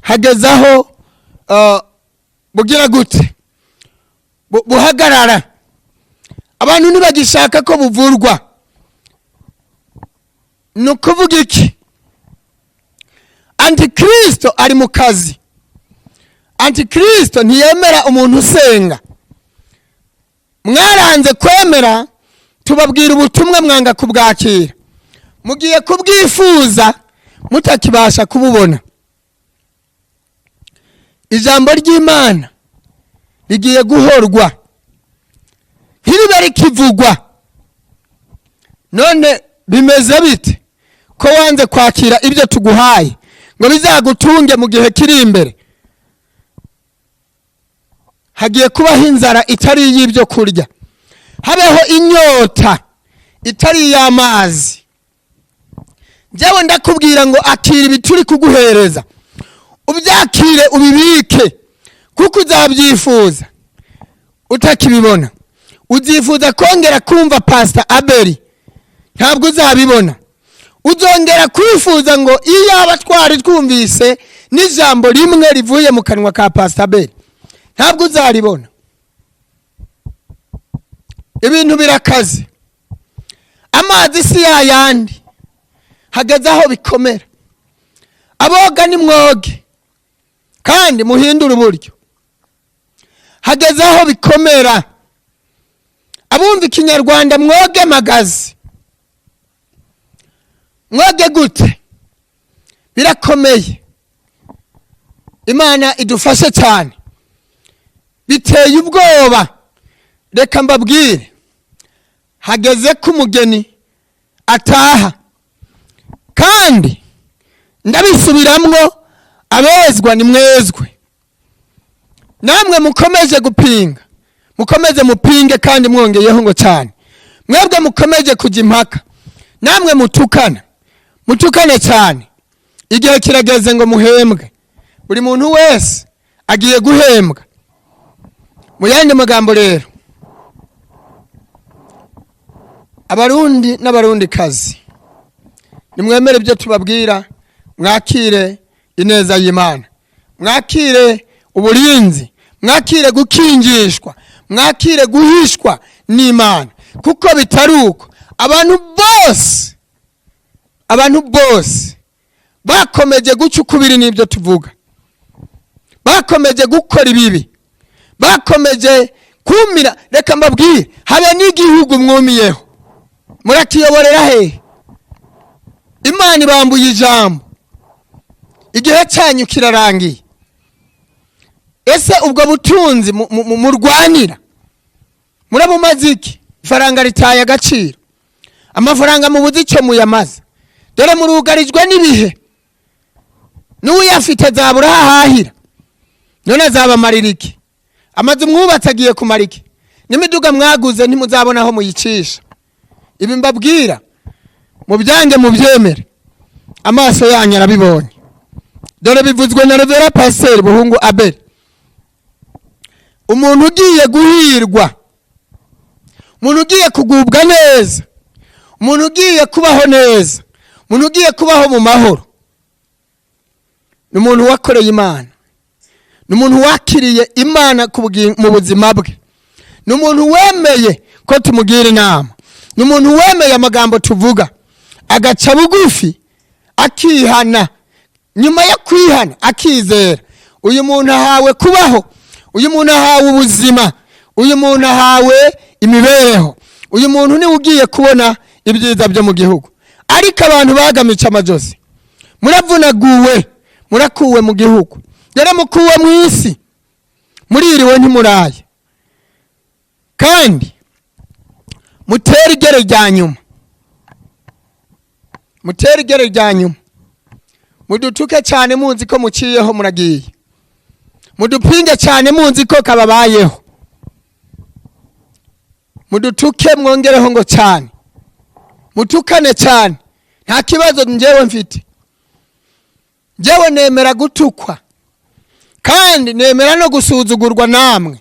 hageze aho bugira gute? Buhagarara. Abantu ntibagishaka ko buvurwa. Ni ukuvuga iki? Antikristo ari mu kazi. Antikristo ntiyemera umuntu usenga. Mwaranze kwemera, tubabwira ubutumwa mwanga kubwakira, mugiye kubwifuza mutakibasha kububona. Ijambo ry'Imana rigiye guhorwa, ntiribe rikivugwa. None bimeze bite ko wanze kwakira ibyo tuguhaye ngo bizagutunge mu gihe kiri imbere? Hagiye kubaho inzara itari iy'ibyo kurya, habeho inyota itari iy'amazi. Njyewe ndakubwira ngo akira ibi turi kuguhereza, ubyakire, ubibike, kuko uzabyifuza utakibibona. Uzifuza kongera kumva Pasita Abeli, ntabwo uzabibona. Uzongera kwifuza ngo iyaba twari twumvise n'ijambo rimwe rivuye mu kanwa ka Pasita Abeli, ntabwo uzaribona. Ibintu birakaze, amazi si yayandi, hageze aho bikomera. Aboga ni mwoge kandi muhindure uburyo. Hageze aho bikomera. Abumva ikinyarwanda, mwoge magazi, mwoge gute? Birakomeye. Imana idufashe cyane, biteye ubwoba. Reka mbabwire, hageze ko umugeni ataha, kandi ndabisubiramwo, abezwa ni mwezwe. Namwe mukomeje gupinga, mukomeze mupinge kandi mwongeyeho ngo cyane. Mwebwe mukomeje kujya impaka, namwe mutukana, mutukane cyane. Igihe kirageze ngo muhembwe. Buri muntu wese agiye guhembwa. Mu yandi magambo rero, Abarundi n'Abarundikazi, nimwemere ibyo tubabwira, mwakire ineza y'Imana, mwakire uburinzi, Mwakire gukingishwa, mwakire guhishwa n'Imana, kuko bitari uko abantu bose, abantu bose bakomeje guca ukubiri n'ibyo tuvuga, bakomeje gukora ibibi, bakomeje kumira. Reka mbabwire, habe n'igihugu mwumiyeho, murakiyoborera hehe? Imana ibambuye ijambo, igihe cyanyu kirarangiye. Ese ubwo butunzi murwanira murabumaze iki? Ifaranga ritaye agaciro, amafaranga mubuze icyo muyamaze. Dore murugarijwe n'ibihe, n'uyafite zabura aho ahahira, none azabamarira iki? Amazu mwubatse agiye kumara iki? N'imiduga mwaguze ntimuzabona aho muyicisha. Ibi mbabwira mubyange mubyemere, amaso yanyu arabibonye. Dore bivuzwe na Revera Pasiteri Buhungu Abel. Umuntu ugiye guhirwa, umuntu ugiye kugubwa neza, umuntu ugiye kubaho neza, umuntu ugiye kubaho mu mahoro, ni umuntu wakoreye Imana, ni umuntu wakiriye Imana mu buzima bwe, ni umuntu wemeye ko tumugira inama, ni umuntu wemeye amagambo tuvuga, agaca bugufi akihana, nyuma yo kwihana akizera. Uyu muntu ahawe kubaho, uyu muntu ahawe ubuzima, uyu muntu ahawe imibereho, uyu muntu niwe ugiye kubona ibyiza byo mu gihugu. Ariko abantu bagamice amajosi, muravunaguwe, murakuwe mu gihugu, dore mukuwe mu isi, muririwe ntimuraye. Kandi mutere igere rya nyuma, mutere igere rya nyuma, mudutuke cyane muzi ko muciyeho muragiye, mudupinge cyane muzi ko kababayeho, mudutuke mwongereho ngo cyane, mutukane cyane, nta kibazo njyewe mfite. Njyewe nemera gutukwa kandi nemera no gusuzugurwa namwe.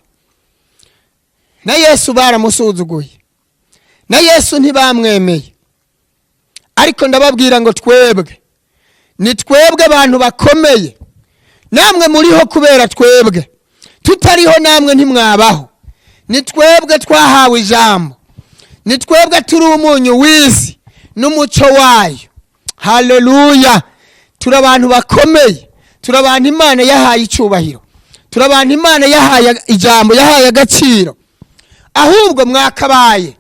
Na Yesu baramusuzuguye, na Yesu ntibamwemeye. Ariko ndababwira ngo twebwe ni twebwe abantu bakomeye, namwe muriho kubera twebwe, tutariho namwe ntimwabaho. Ni twebwe twahawe ijambo, ni twebwe turi umunyu w'isi n'umuco wayo. Haleluya! Turi abantu bakomeye, turi abantu Imana yahaye icyubahiro, turi abantu Imana yahaye ijambo, yahaye agaciro. Ahubwo mwakabaye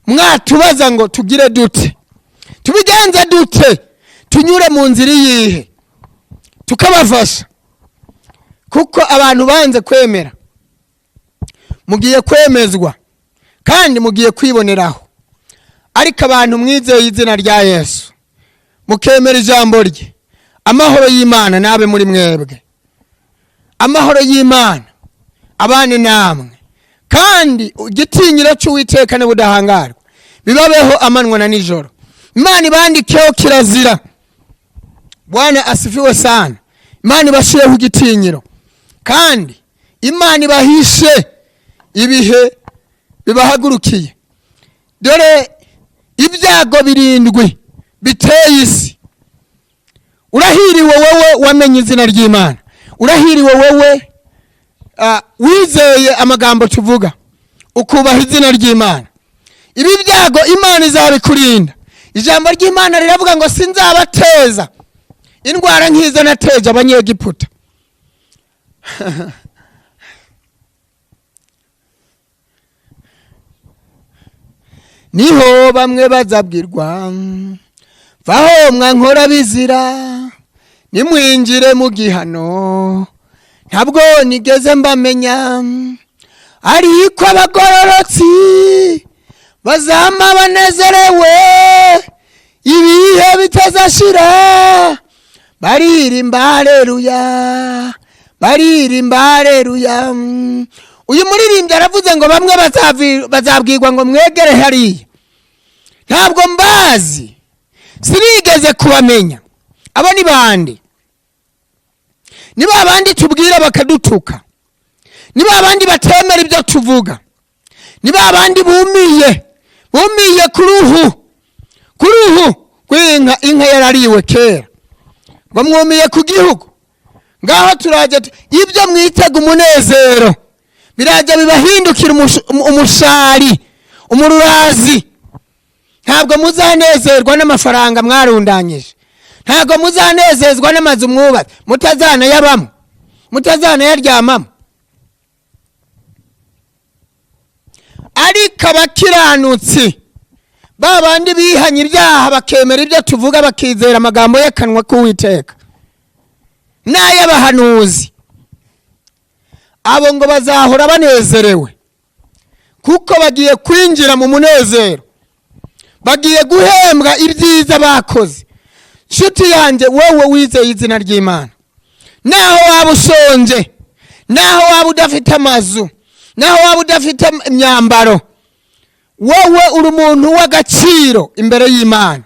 mwatubaza ngo tugire dute, tubigenze dute, tunyure mu nzira iyihe, tukabafasha. Kuko abantu banze kwemera, mugiye kwemezwa kandi mugiye kwiboneraho. Ariko abantu mwizeye izina rya Yesu, mukemera ijambo rye, amahoro y'Imana nabe muri mwebwe, amahoro y'Imana abane namwe, kandi igitinyiro cy'Uwiteka n'ubudahangarwa bibabeho amanywa na nijoro. Imana ibandikeho kirazira. Bwana asifiwe sana. Imana ibashireho igitinyiro, kandi Imana ibahishe ibihe bibahagurukiye. Dore ibyago birindwi biteye isi. Urahiriwe wowe wamenye izina ry'Imana, urahiriwe wowe wizeye amagambo tuvuga, ukubaha izina ry'Imana. Ibi byago Imana izabikurinda. Ijambo ry'Imana riravuga ngo sinzabateza indwara nk'izo nateje Abanyegiputa. Niho bamwe bazabwirwa, vaho mwankora bizira, nimwinjire mu gihano, ntabwo nigeze mbamenya. Ariko abagororotsi bazama banezerewe ibihe bitazashira, baririmba haleluya, baririmba haleluya. Uyu muririmbyi aravuze ngo bamwe bazabwirwa ngo mwegere hariya, ntabwo mbazi, sinigeze kubamenya. Abo ni bande? Ni ba bandi tubwira bakadutuka, ni ba bandi batemera ibyo tuvuga, ni ba bandi bumiye, bumiye ku ruhu, ku ruhu rw'inka, inka yarariwe kera, ngo mwumiye ku gihugu. Ngaho turaje ibyo mwitega umunezero. Birajya bibahindukira umushari, umururazi. Ntabwo muzanezerwa n'amafaranga mwarundanyije, ntabwo muzanezezwa n'amazu mwubatse mutazanayabamo, mutazanayaryamamo. Ariko abakiranutsi, ba bandi bihanye ibyaha bakemera ibyo tuvuga, bakizera amagambo y'akanwa k'Uwiteka n'ay'abahanuzi, abo ngo bazahora banezerewe, kuko bagiye kwinjira mu munezero, bagiye guhembwa ibyiza bakoze. Nshuti yanjye, wowe wizeye izina ry'Imana, naho waba ushonje, naho waba udafite amazu, naho waba udafite imyambaro, wowe uri umuntu w'agaciro imbere y'Imana.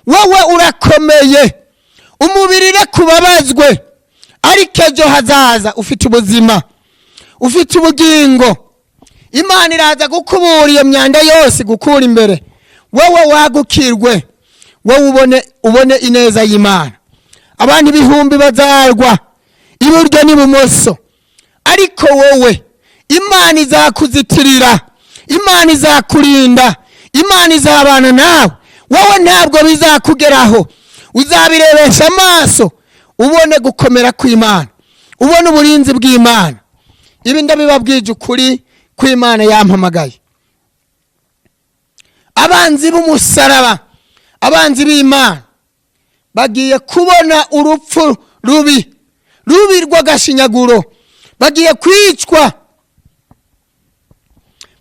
Wowe urakomeye, umubiri kubabazwe, ariko ejo hazaza ufite ubuzima, ufite ubugingo. Imana iraza gukubura iyo myanda yose, gukura imbere, wowe wagukirwe, wowe ubone ineza y'Imana. Abantu ibihumbi bazarwa iburyo n'ibumoso, ariko wowe Imana izakuzitirira, Imana izakurinda, Imana izabana nawe. Wowe ntabwo bizakugeraho, uzabirebesha amaso, ubone gukomera kw'Imana, ubone uburinzi bw'Imana. Ibi ndabibabwije ukuri kw'Imana yampamagaye. Abanzi b'umusaraba, abanzi b'Imana, bagiye kubona urupfu rubi, rubi rw'agashinyaguro. Bagiye kwicwa,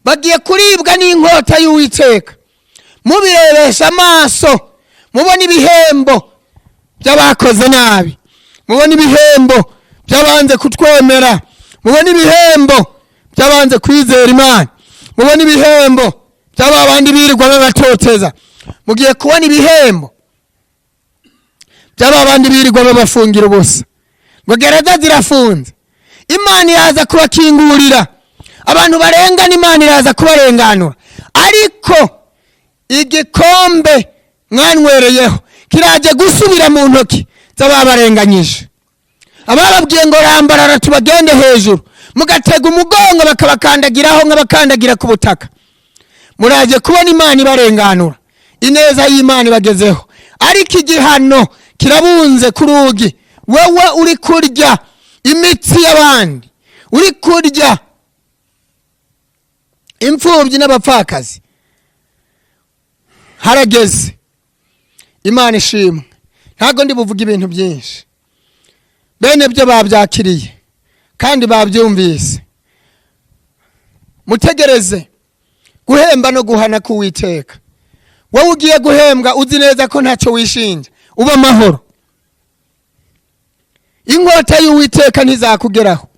bagiye kuribwa n'inkota y'Uwiteka. Mubirebesha amaso, mubona ibihembo by'abakoze nabi, mubona ibihembo by'abanze kutwemera, mubona ibihembo by'abanze kwizera Imana, mubona ibihembo by'aba bandi birirwa babatoteza. Mugiye kubona ibihembo by'aba bandi birirwa babafungira ubusa, ngo gereza zirafunze. Imana iraza kubakingurira. Abantu barengana, Imana iraza kubarenganura. Ariko igikombe mwanwereyeho kiraje gusubira mu ntoki z'ababarenganyije. Abababwiye ngo rambarara tubagende hejuru, mugatega umugongo bakabakandagiraho nk'abakandagira ku butaka. Muraje kubona Imana ibarenganura, ineza y'Imana ibagezeho. Ariko igihano kirabunze ku rugi. Wowe uri kurya imitsi y'abandi, uri kurya imfubyi n'abapfakazi, harageze. Imana ishimwe. Ntabwo ndi buvuge ibintu byinshi, bene byo babyakiriye kandi babyumvise. Mutegereze guhemba no guhana k'Uwiteka. Wowe ugiye guhembwa uzi neza ko ntacyo wishinja, uba amahoro. Inkota y'Uwiteka ntizakugeraho,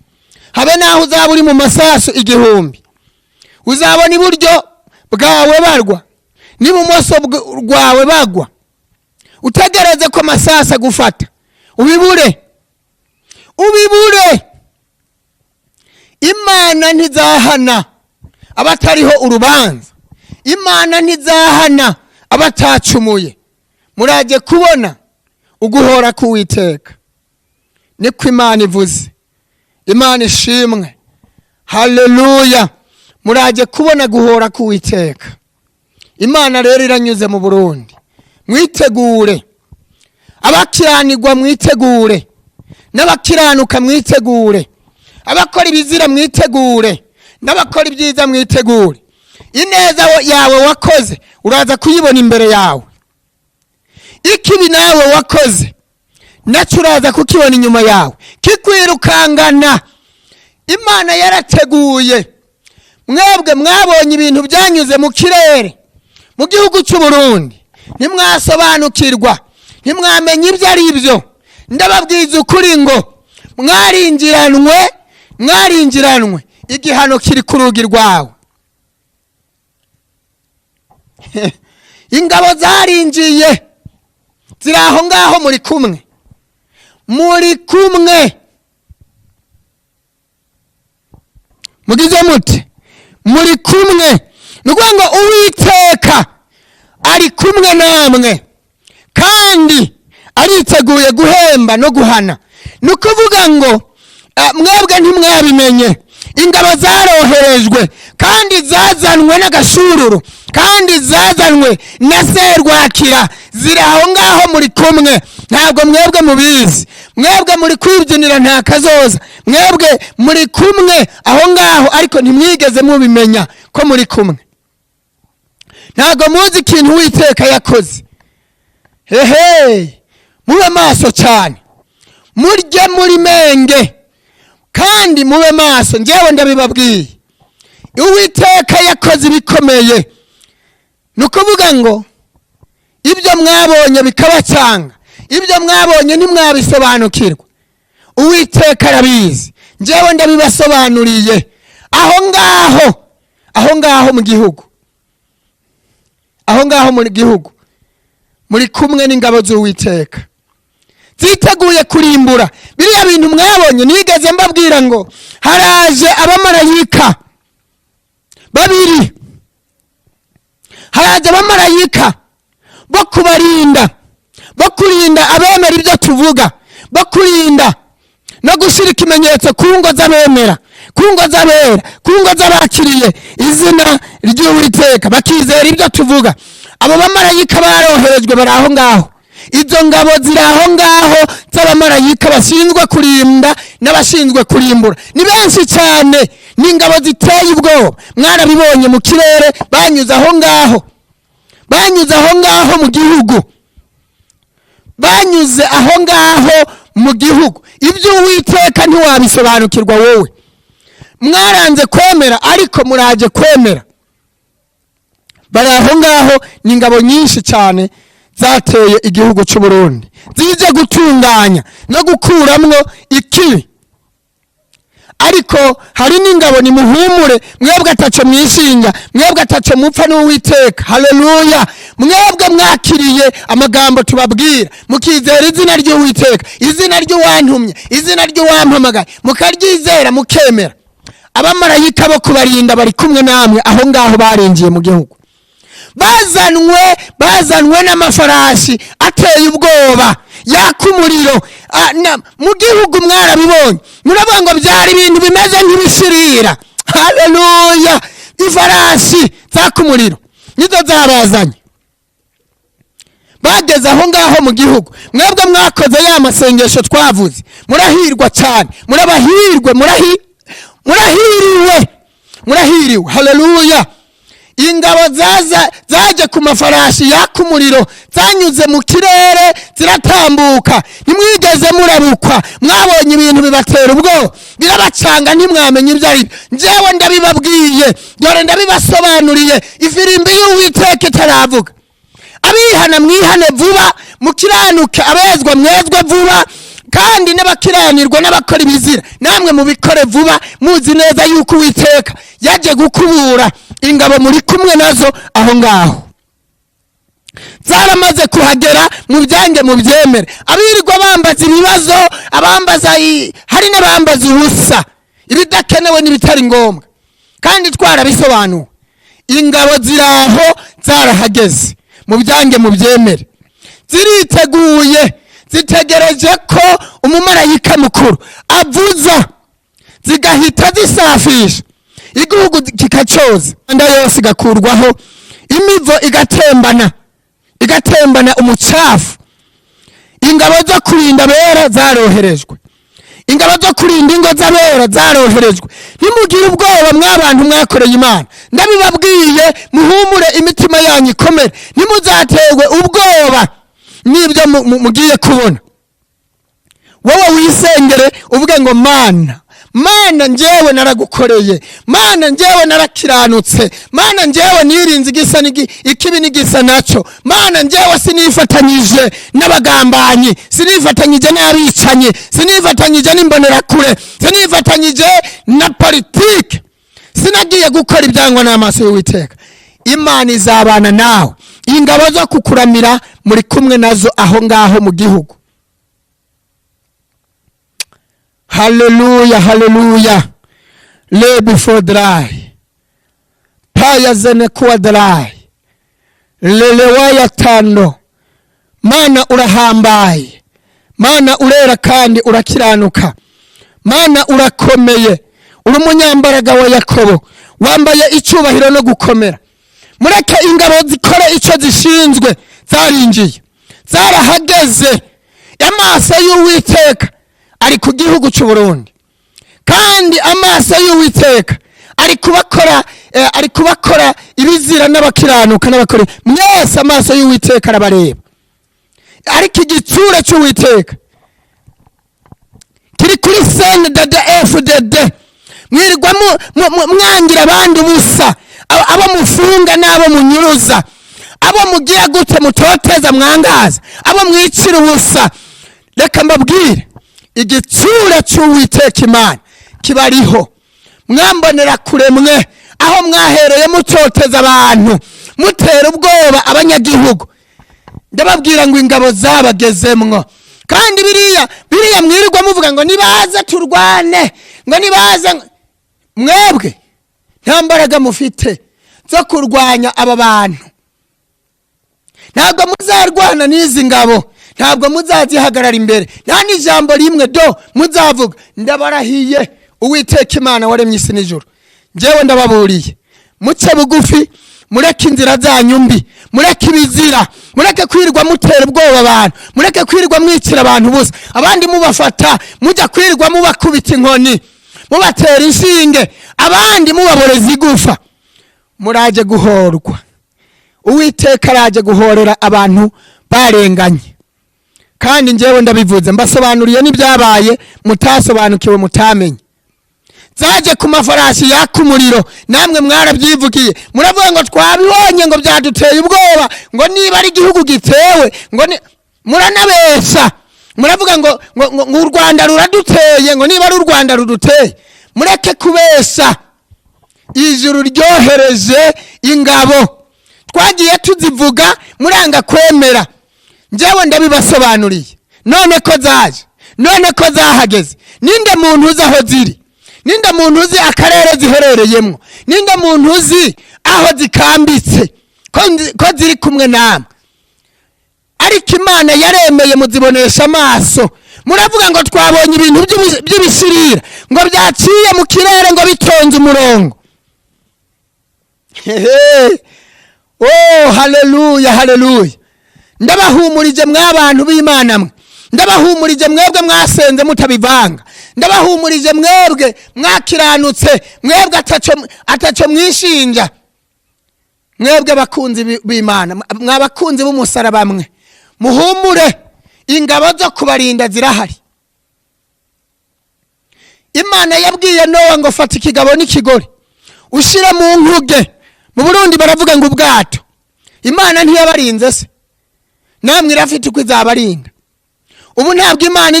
habe naho uzaba uri mu masasu 1000. Uzabona iburyo bwawe barwa n'ibumoso bwawe bagwa, utegereze ko amasasu agufata, ubibure, ubibure. Imana ntizahana abatariho urubanza, Imana ntizahana abatacumuye. Muraje kubona uguhora k'Uwiteka. Niko Imana ivuze. Imana ishimwe, haleluya. Muraje kubona guhora k'Uwiteka. Imana rero iranyuze mu Burundi. Mwitegure, abakiranirwa mwitegure, n'abakiranuka mwitegure, abakora ibizira mwitegure, n'abakora ibyiza mwitegure. Ineza yawe wakoze uraza kuyibona imbere yawe, ikibi nawe wakoze nacyo uraza kukibona inyuma yawe kikwirukangana. Imana yarateguye. Mwebwe mwabonye ibintu byanyuze mu kirere mu gihugu cy'u Burundi, ntimwasobanukirwa, ntimwamenya ibyo ari byo. Ndababwiza ukuri ngo mwarinjiranwe, mwarinjiranwe, igihano kiri ku rugi rwawe. Ingabo zarinjiye ziri aho ngaho, muri kumwe, muri kumwe. Mugize muti muri kumwe, ni ukuvuga ngo Uwiteka ari kumwe namwe kandi ariteguye guhemba no guhana. Ni ukuvuga ngo mwebwe ntimwabimenye, Ingabo zaroherejwe kandi zazanwe n'agashururu, kandi zazanwe na Serwakira, ziri aho ngaho muri kumwe. Ntabwo mwebwe mubizi, mwebwe muri kwibyinira nta kazoza, mwebwe muri kumwe aho ngaho, ariko ntimwigeze mubimenya ko muri kumwe. Ntabwo muzi ikintu Uwiteka yakoze. Hehe, mube maso cyane, murye muri menge kandi mube maso. Njyewe ndabibabwiye, Uwiteka yakoze ibikomeye. Ni ukuvuga ngo ibyo mwabonye bikabacanga, ibyo mwabonye ntimwabisobanukirwa, Uwiteka arabizi. Njyewe ndabibasobanuriye. Aho ngaho, aho ngaho mu gihugu, aho ngaho mu gihugu, muri kumwe n'ingabo z'Uwiteka ziteguye kurimbura biriya bintu mwabonye. Nigeze mbabwira ngo haraje abamarayika babiri, haraje abamarayika bo kubarinda, bo kurinda abemera ibyo tuvuga, bo kurinda no gushyira ikimenyetso ku ngo z'abemera, ku ngo z'abera, ku ngo z'abakiriye izina ry'Uwiteka, bakizera ibyo tuvuga. Abo bamarayika baroherejwe, bari aho ngaho. Izo ngabo ziri aho ngaho z'abamarayika bashinzwe kurinda n'abashinzwe kurimbura, ni benshi cyane, ni ingabo ziteye ubwoba. Mwarabibonye mu kirere, banyuze aho ngaho, banyuze aho ngaho mu gihugu, banyuze aho ngaho mu gihugu. Ibyo Uwiteka ntiwabisobanukirwa wowe. Mwaranze kwemera, ariko muraje kwemera. Bari aho ngaho, ni ingabo nyinshi cyane zateye igihugu cy'u Burundi, zije gutunganya no gukuramwo ikibi. Ariko hari n'ingabo, nimuhumure mwebwe ataco mwishinga, mwebwe ataco mupfa n'Uwiteka. Haleluya! Mwebwe mwakiriye amagambo tubabwira, mukizera izina ry'Uwiteka, izina ry'uwantumye, izina ry'uwampamagaye, mukaryizera, mukemera, abamarayika bo kubarinda bari kumwe namwe aho ngaho. Barinjiye mu gihugu, bazanwe n'amafarashi ateye ubwoba yaka umuriro. Mu gihugu mwarabibonye, muravuga ngo byari ibintu bimeze nk'ibishirira. Haleluya! Ifarashi zaka umuriro nizo zabazanye, bageze aho ngaho mu gihugu. Mwebwe mwakoze ya masengesho twavuze, murahirwa cyane, murabahirwe, murahiriwe, murahiriwe. Haleluya! Ingabo zaza zaje ku mafarashi yaka umuriro, zanyuze mu kirere, ziratambuka, ntimwigeze murabukwa. Mwabonye ibintu bibatera ubwoba, birabacanga, ntimwamenye ibyo ari byo. Njyewe ndabibabwiye, dore ndabibasobanuriye, ifirimbi y'Uwiteka itaravuga. Abihana mwihane vuba, mukiranuke, abezwa mwezwe vuba, kandi n'abakiranirwa n'abakora ibizira namwe mubikore vuba, muzi neza yuko Uwiteka yaje gukubura. Ingabo muri kumwe nazo aho ngaho, zaramaze kuhagera, mu byange mu byemere. Abirirwa bambaza ibibazo, abambaza hari n'abambaza ubusa, ibidakenewe n'ibitari ngombwa, kandi twarabisobanuwe. Ingabo ziraho, zarahageze, mu byange mu byemere, ziriteguye, zitegereje ko umumarayika mukuru avuza, zigahita zisafisha igihugu, kikacoza inda yose, igakurwaho imivo, igatembana, igatembana umucafu. Ingabo zo kurinda abera zaroherejwe, ingabo zo kurinda ingo z'abera zaroherejwe. Ntimugire ubwoba mw'abantu mwakoreye Imana, ndabibabwiye, muhumure, imitima yanyu ikomere, ntimuzaterwe ubwoba n'ibyo mugiye kubona. Wowe wisengere, uvuge ngo: "Mana, Mana, njyewe naragukoreye, Mana, njyewe narakiranutse, Mana, njyewe nirinze igisa ikibi n'igisa nacyo, Mana, njyewe sinifatanyije n'abagambanyi, sinifatanyije n'abicanyi, sinifatanyije n'imbonerakure, sinifatanyije na politike, sinagiye gukora ibyangwa n'amaso y'Uwiteka." Imana izabana nawe. Ingabo zo kukuramira muri kumwe nazo aho ngaho mu gihugu. Haleluya, haleluya! Le before dry paya zene kuwa dry lelewaya tando. Mana, urahambaye, Mana, urera kandi urakiranuka, Mana, urakomeye. Uri umunyambaraga wa Yakobo, wambaye icyubahiro no gukomera. Mureke ingabo zikore icyo zishinzwe. Zarinjiye, zarahageze. Amaso y'Uwiteka ari ku gihugu cy'u Burundi, kandi amaso y'Uwiteka ari kubakora, ari kubakora ibizira n'abakiranuka n'abakora mwese. Amaso y'Uwiteka arabareba, ariko igitsure cy'Uwiteka kiri kuri CNDD FDD. Mwirirwa mwangira abandi ubusa, abo mufunga n'abo munyuruza, abo mugira gute, mutoteza, mwangaza, abo mwicira ubusa. Reka mbabwire, igitsure cy'Uwiteka Imana kibariho. Mwambonera kure mwe, aho mwahereye mutoteza abantu, mutera ubwoba abanyagihugu, ndababwira ngo ingabo zabagezemwo. Kandi biriya mwirirwa muvuga ngo nibaze turwane, ngo nibaze, mwebwe nta mbaraga mufite zo kurwanya aba bantu. Ntabwo muzarwana n'izi ngabo, ntabwo muzazihagarara imbere, nta n'ijambo rimwe do muzavuga. Ndabarahiye Uwiteka Imana waremye isi n'ijuru, njyewe ndababuriye: muce bugufi, mureke inzira zanyu mbi, mureke ibizira, mureke kwirirwa mutera ubwoba abantu, mureke kwirirwa mwicira abantu ubusa, abandi mubafata mujya kwirirwa mubakubita inkoni, mubatera inshinge, abandi mubaboreza igufa. Muraje guhorwa. Uwiteka araje guhorera abantu barenganye. Kandi njyewe ndabivuze, mbasobanuriye n'ibyabaye mutasobanukiwe, mutamenye. Zaje ku mafarasi yaka umuriro, namwe mwarabyivugiye, muravuga ngo twabibonye, ngo byaduteye ubwoba, ngo niba ari igihugu gitewe, ngo ni muranabesha, muravuga ngo u Rwanda ruraduteye, ngo niba ari u Rwanda ruduteye. Mureke kubesha. Ijuru ryohereje ingabo, twagiye tuzivuga muranga kwemera. Njyewe ndabibasobanuriye. None ko zaje, none ko zahageze, ninde muntu uzi aho ziri? Ninde muntu uzi akarere ziherereyemo? Ninde muntu uzi aho zikambitse, ko ziri kumwe namwe? Ariko Imana yaremeye muzibonesha amaso. Muravuga ngo twabonye ibintu by'ibishirira, ngo byaciye mu kirere, ngo bitonze umurongo. Hehe. Oh, haleluya, haleluya! Ndabahumurije mw'abantu b'Imana mwe, ndabahumurije mwebwe mwasenze mutabivanga, ndabahumurije mwebwe mwakiranutse, mwebwe ataco mwishinja, mwebwe bakunzi b'Imana, mwabakunzi b'umusaraba mwe, muhumure, ingabo zo kubarinda zirahari. Imana yabwiye Nowa ngo fata ikigabo n'ikigore ushire mu nkuge. Mu Burundi baravuga ngo ubwato. Imana ntiyabarinze se? Namwe irafite uko izabarinda. Ubu ntabwo Imana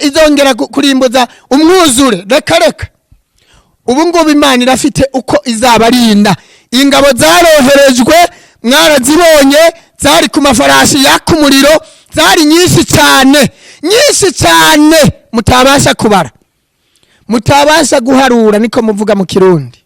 izongera kurimbuza umwuzure, reka reka. Ubu ngubu Imana irafite uko izabarinda. Ingabo zaroherejwe mwarazibonye, zari ku mafarashi yaka umuriro, zari nyinshi cyane, nyinshi cyane, mutabasha kubara, mutabasha guharura, niko muvuga mu Kirundi.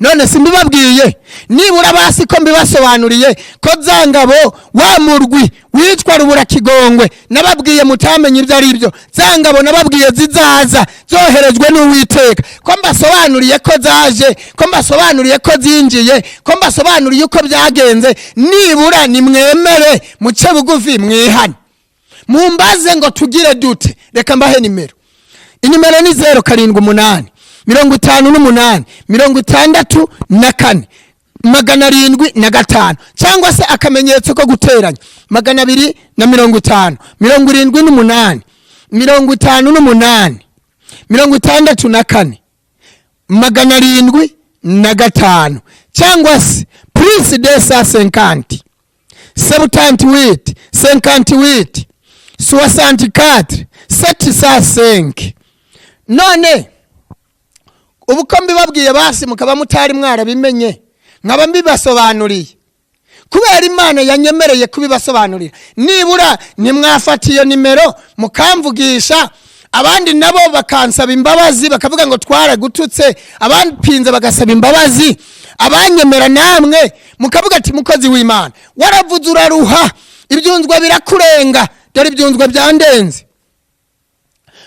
None simbibabwiye? Nibura basi ko mbibasobanuriye, ko za ngabo, wa murwi witwa Rubura Kigongwe nababwiye mutamenye ibyo ari byo, za ngabo nababwiye zizaza zoherejwe n'Uwiteka, ko mbasobanuriye ko zaje, ko mbasobanuriye ko zinjiye, ko mbasobanuriye uko byagenze, nibura nimwemere muce bugufi, mwihane, mumbaze ngo tugire dute? Reka mbahe nimero. Inimero ni 078 58 64 705, cyangwa se akamenyetso ko guteranya 250 78 58 64 705, cyangwa se plus 250 78 58 64 705. None ubu ko mbibabwiye basi mukaba mutari mwarabimenye, nkaba mbibasobanuriye kubera Imana yanyemereye kubibasobanurira, nibura ntimwafata iyo nimero mukamvugisha? Abandi nabo bakansaba imbabazi, bakavuga ngo twaragututse, abapinze bagasaba imbabazi, abanyemera namwe mukavuga ati mukozi w'Imana, waravuze uraruha, ibyunzwe birakurenga. Dore ibyunzwe byandenze.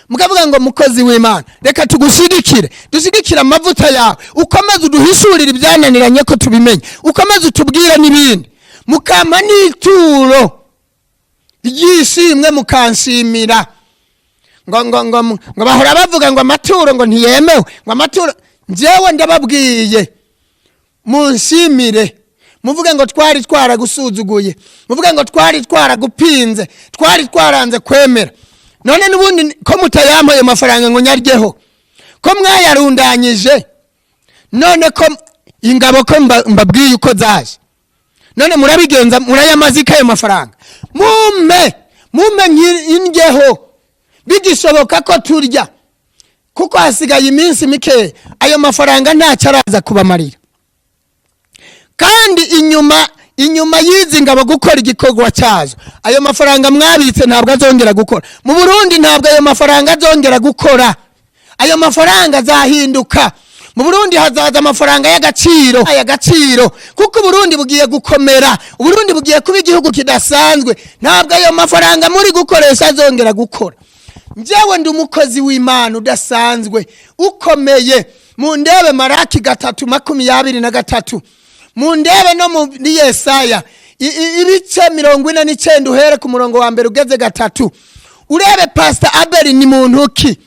Mukavuga ngo: "Mukozi w'Imana, reka tugushyigikire, dushyigikire amavuta yawe, ukomeze uduhishurire ibyananiranye ko tubimenye, ukomeze utubwire n'ibindi." Mukampa n'ituro ry'ishimwe, mukanshimira. Ngo bahora bavuga ngo amaturo ngo ntiyemewe, ngo amaturo. Njyewe ndababwiye, munshimire, muvuge ngo twari twaragusuzuguye, muvuge ngo twari twaragupinze, twari twaranze kwemera. None n'ubundi ko mutayampa ayo mafaranga ngo nyaryeho, ko mwayarundanyije? None ko ingabo ko mbabwiye uko zaje, none murabigenza murayamazika ayo mafaranga? Mumpe, mumpe indyeho, bigishoboka ko turya, kuko hasigaye iminsi mikeya. Ayo mafaranga ntacyo araza kubamarira. Kandi inyuma y'izi ngabo gukora igikorwa cyazo, ayo mafaranga mwabitse ntabwo azongera gukora mu Burundi. Ntabwo ayo mafaranga azongera gukora. Ayo mafaranga azahinduka. Mu Burundi hazaza amafaranga y'agaciro, ay'agaciro, kuko Uburundi bugiye gukomera, Uburundi bugiye kuba igihugu kidasanzwe. Ntabwo ayo mafaranga muri gukoresha azongera gukora. Njyewe ndi umukozi w'Imana udasanzwe, ukomeye. Mu ndebe Maraki 3:23, mu ndebe no muri Yesaya ibice 49, uhere ku murongo wa mbere ugeze gatatu, urebe Pasita Abeli ni muntu ki.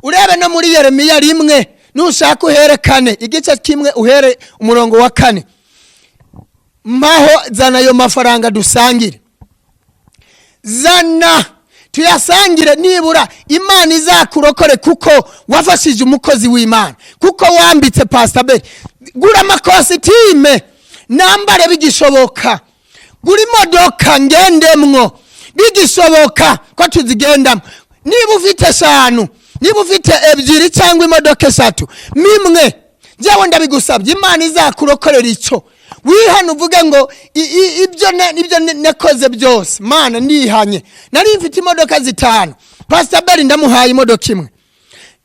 Urebe no muri Yeremiya 1, nushaka uhere 4, igice kimwe, uhere umurongo wa 4. Mpaho, zana ayo mafaranga dusangire, zana tuyasangire. Nibura Imana izakurokore kuko wafashije umukozi w'Imana, kuko wambitse Pasita Beri. Gura amakositime nambare bigishoboka, gura imodoka ngendemwo bigishoboka ko tuzigendamo. Niba ufite eshanu, niba ufite ebyiri cyangwa imodoka eshatu, mimwe. Njyewe ndabigusabye, Imana izakurokorera icyo. Wihane, uvuge ngo ibyo nakoze byose, Mana, ndihanye. Nari mfite imodoka zitanu, Pasita Beri ndamuhaye imodoka imwe.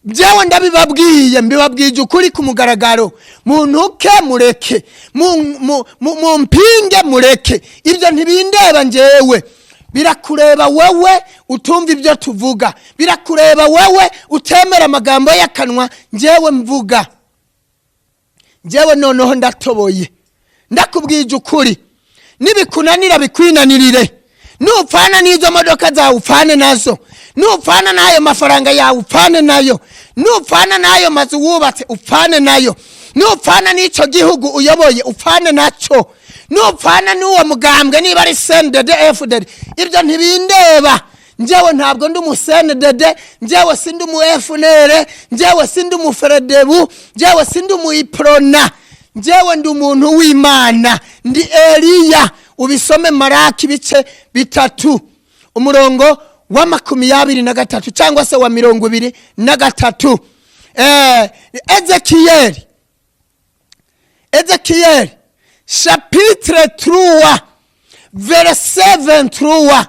Njyewe ndabibabwiye, mbibabwije ukuri ku mugaragaro. Muntuke mureke, mumpinge mureke, ibyo ntibindeba njyewe. Birakureba wowe utumva ibyo tuvuga, birakureba wowe utemera amagambo y'akanwa njyewe mvuga. Njyewe noneho ndatoboye, ndakubwije ukuri. Nibikunanira bikwinanirire. Nupfana n'izo modoka zawe, upfane nazo. Nupfana n'ayo mafaranga yawe, upfane nayo. Nupfana n'ayo mazu wubatse, upfane nayo. Nupfana n'icyo gihugu uyoboye, upfane nacyo. Nupfana n'uwo mugambwe, niba ari CNDD FDD, ibyo ntibindeba. Njyewe ntabwo ndi umu CNDD, njyewe sindi umu FNL, njyewe sindi umu Frodebu, njyewe sindi umu Uprona. Njyewe ndi umuntu w'Imana, ndi Eliya. Ubisome Maraki ibice 3, umurongo wa 23 cyangwa se wa 23. Ezekiyeli chapitre 3, verset 23,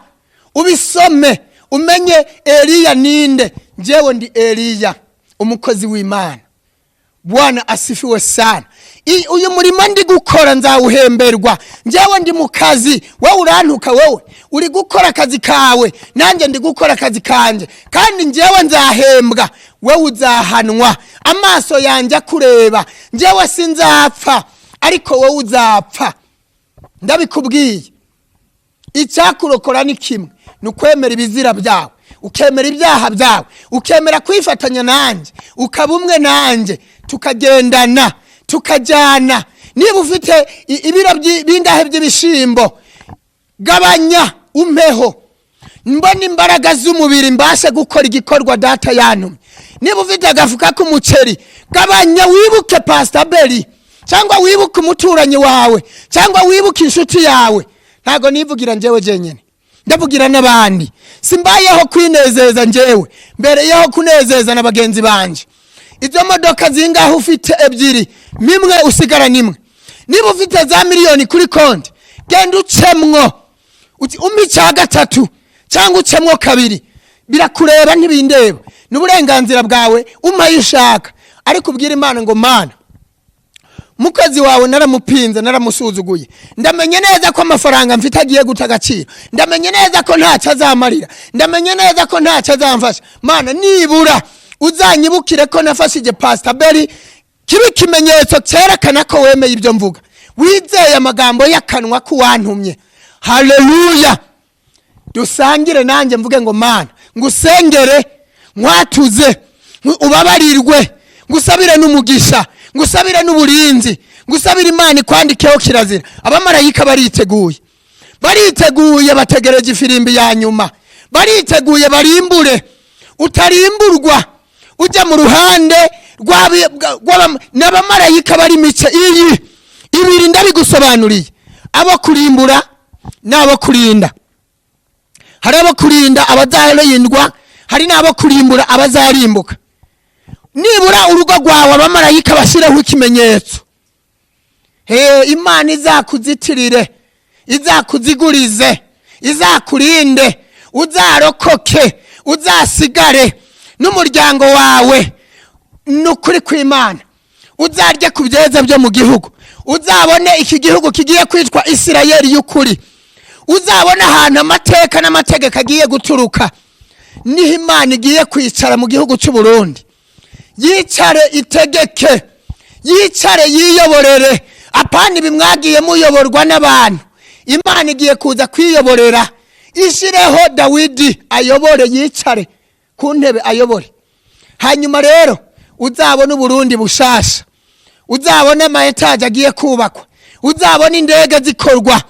ubisome umenye Eliya ninde. Njyewe ndi Eliya, umukozi w'Imana. Bwana asifiwe sana. Uyu murimo ndi gukora nzawuhemberwa. Njyewe ndi mu kazi, wowe urantuka. Wowe uri gukora akazi kawe, nanjye ndi gukora akazi kanjye, kandi njyewe nzahembwa, wowe uzahanwa. Amaso yanjye akureba, njyewe sinzapfa, ariko wowe uzapfa, ndabikubwiye. Icyakurokora ni kimwe, ni ukwemera ibizira byawe, ukemera ibyaha byawe, ukemera kwifatanya nanjye, ukaba umwe nanjye, tukagendana, tukajyana. Niba ufite ibiro bingahe by'ibishimbo, gabanya umpeho, mbona imbaraga z'umubiri, mbashe gukora igikorwa Data yantumye. Niba ufite agafuka k'umuceri, gabanya, wibuke Pasita Beri, cyangwa wibuke umuturanyi wawe, cyangwa wibuke inshuti yawe. Ntabwo nivugira njyewe jenyine, ndavugira n'abandi. Simbayeho kwinezeza njyewe, mbereyeho kunezeza na bagenzi banjye. Izo modoka zingahe ufite? Ebyiri, mimwe, usigara nimwe. Niba ufite za miliyoni kuri konti, genda ucemwo, umpe icya gatatu cyangwa ucemwo kabiri. Birakureba, ntibindeba, ni uburenganzira bwawe. Umpa ayo ushaka, ariko ubwira Imana ngo: "Mana, Mukozi wawe naramupinze, naramusuzuguye. Ndamenye neza ko amafaranga mfite agiye guta agaciro. Ndamenye neza ko ntacyo azamarira. Ndamenye neza ko ntacyo azamfasha. Mana, nibura uzanyibukire ko nafashije Pastor Beri, kibe ikimenyetso cyerekana ko wemeye ibyo mvuga, wizeye amagambo y'akanwa k'uwantumye. Haleluya! Dusangire nanjye mvuge ngo: "Mana, ngusengere, nkwatuze, ubabarirwe, ngusabire n'umugisha, ngusabire n'uburinzi, ngusabire Imana ikwandikeho kirazira." Abamarayika bariteguye, bariteguye, bategereje ifirimbi ya nyuma, bariteguye barimbure. Utarimburwa ujya mu ruhande n'abamarayika bari mice iyi ibiri. Ndabigusobanuriye: abo kurimbura n'abo kurinda. Hari abo kurinda abazarindwa, hari n'abo kurimbura abazarimbuka. Nibura urugo rwawe abamarayika bashyireho ikimenyetso. He, Imana izakuzitirire, izakuzigurize, izakurinde, uzarokoke, uzasigare n'umuryango wawe. Ni ukuri kw'Imana, uzarye ku byeza byo mu gihugu, uzabone iki gihugu kigiye kwitwa Isirayeli y'ukuri, uzabone ahantu amateka n'amategeko agiye guturuka. Niho Imana igiye kwicara mu gihugu cy'u Burundi, yicare itegeke, yicare yiyoborere. Apana ibi mwagiye muyoborwa n'abantu. Imana igiye kuza kwiyoborera, ishireho Dawidi ayobore, yicare ku ntebe ayobore. Hanyuma rero uzabona Uburundi bushasha, uzabona ama étages agiye kubakwa, uzabona indege zikorwa,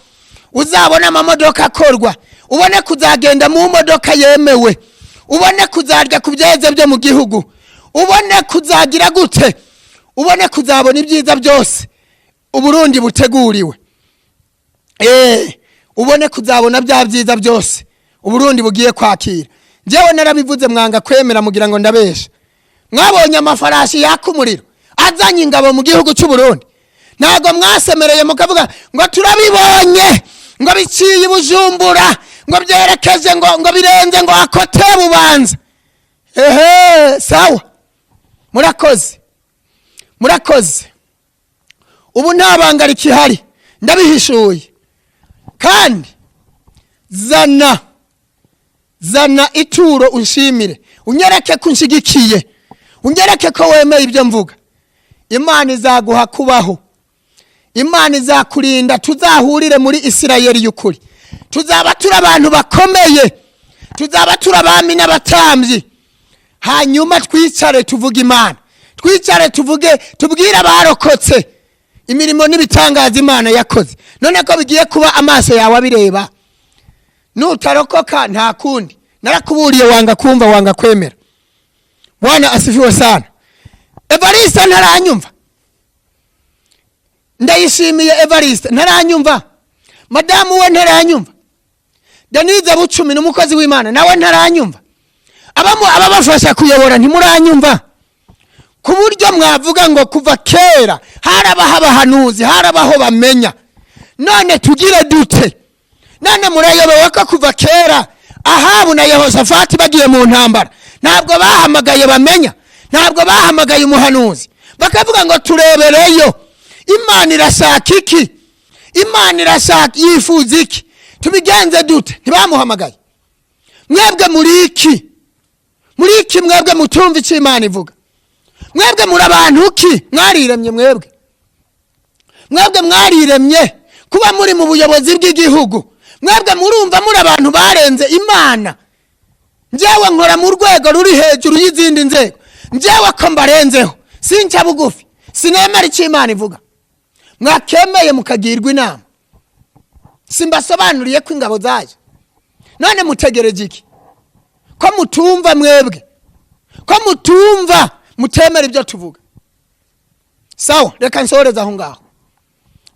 uzabona amamodoka akorwa, ubone kuzagenda mu modoka yemewe, ubone kuzarya ku byeze byo mu gihugu, ubone kuzagira gute, ubone kuzabona ibyiza byose Uburundi buteguriwe. Ubone kuzabona bya byiza byose Uburundi bugiye kwakira. Njyewe narabivuze, mwanga kwemera, mugira ngo ndabesha. Mwabonye amafarashi yaka umuriro azanye ingabo mu gihugu cy'u Burundi. Ntabwo mwasemereye mukavuga ngo turabibonye, ngo biciye i Bujumbura, ngo byerekeje, ngo birenze, ngo akote Bubanza? Ehe, sawa, murakoze, murakoze. Ubu nta banga rikihari, ndabihishuye. Kandi zana, zana ituro unshimire, unyereke ko unshigikiye, unyereke ko wemeye ibyo mvuga. Imana izaguha kubaho, Imana izakurinda, tuzahurire muri Isirayeli y'ukuri. Tuzaba turi abantu bakomeye, tuzaba turi abami n'abatambyi. Hanyuma twicare tuvuge Imana, twicare tuvuge, tubwire abarokotse imirimo n'ibitangaza Imana yakoze. None ko bigiye kuba amaso yawe abireba, nutarokoka nta kundi. Narakuburiye, wanga kumva, wanga kwemera. Bwana asifiwe sana. Evariste ntaranyumva, Ndayishimiye Evariste ntaranyumva, madamu we ntaranyumva, Denise Bucumi ni umukozi w'Imana nawe ntaranyumva, ababafasha kuyobora ntimuranyumva, ku buryo mwavuga ngo kuva kera harabaho abahanuzi, harabaho bamenya. None tugire dute? None murayobewe ko kuva kera Ahabu na Yehoshafati bagiye mu ntambara ntabwo bahamagaye bamenya, ntabwo bahamagaye umuhanuzi, bakavuga ngo turebereyo Imana irashaka iki, Imana irashaka yifuza iki, tubigenze dute? Ntibamuhamagaye. Mwebwe muri iki? Muri iki mwebwe mutumva icyo Imana ivuga? Mwebwe muri abantu ki? Mwariremye mwebwe, mwebwe mwariremye kuba muri mu buyobozi bw'igihugu. Mwebwe murumva muri abantu barenze Imana. Njyewe nkora mu rwego ruri hejuru y'izindi nzego. Njyewe ko mbarenzeho, sinca bugufi, sinemera icyo Imana ivuga. Mwakemeye mukagirwa inama. Simbasobanuriye ko ingabo zaje? None mutegereje iki ko mutumva? Mwebwe ko mutumva, mutemera ibyo tuvuga? Sawa, reka nsoreze aho ngaho.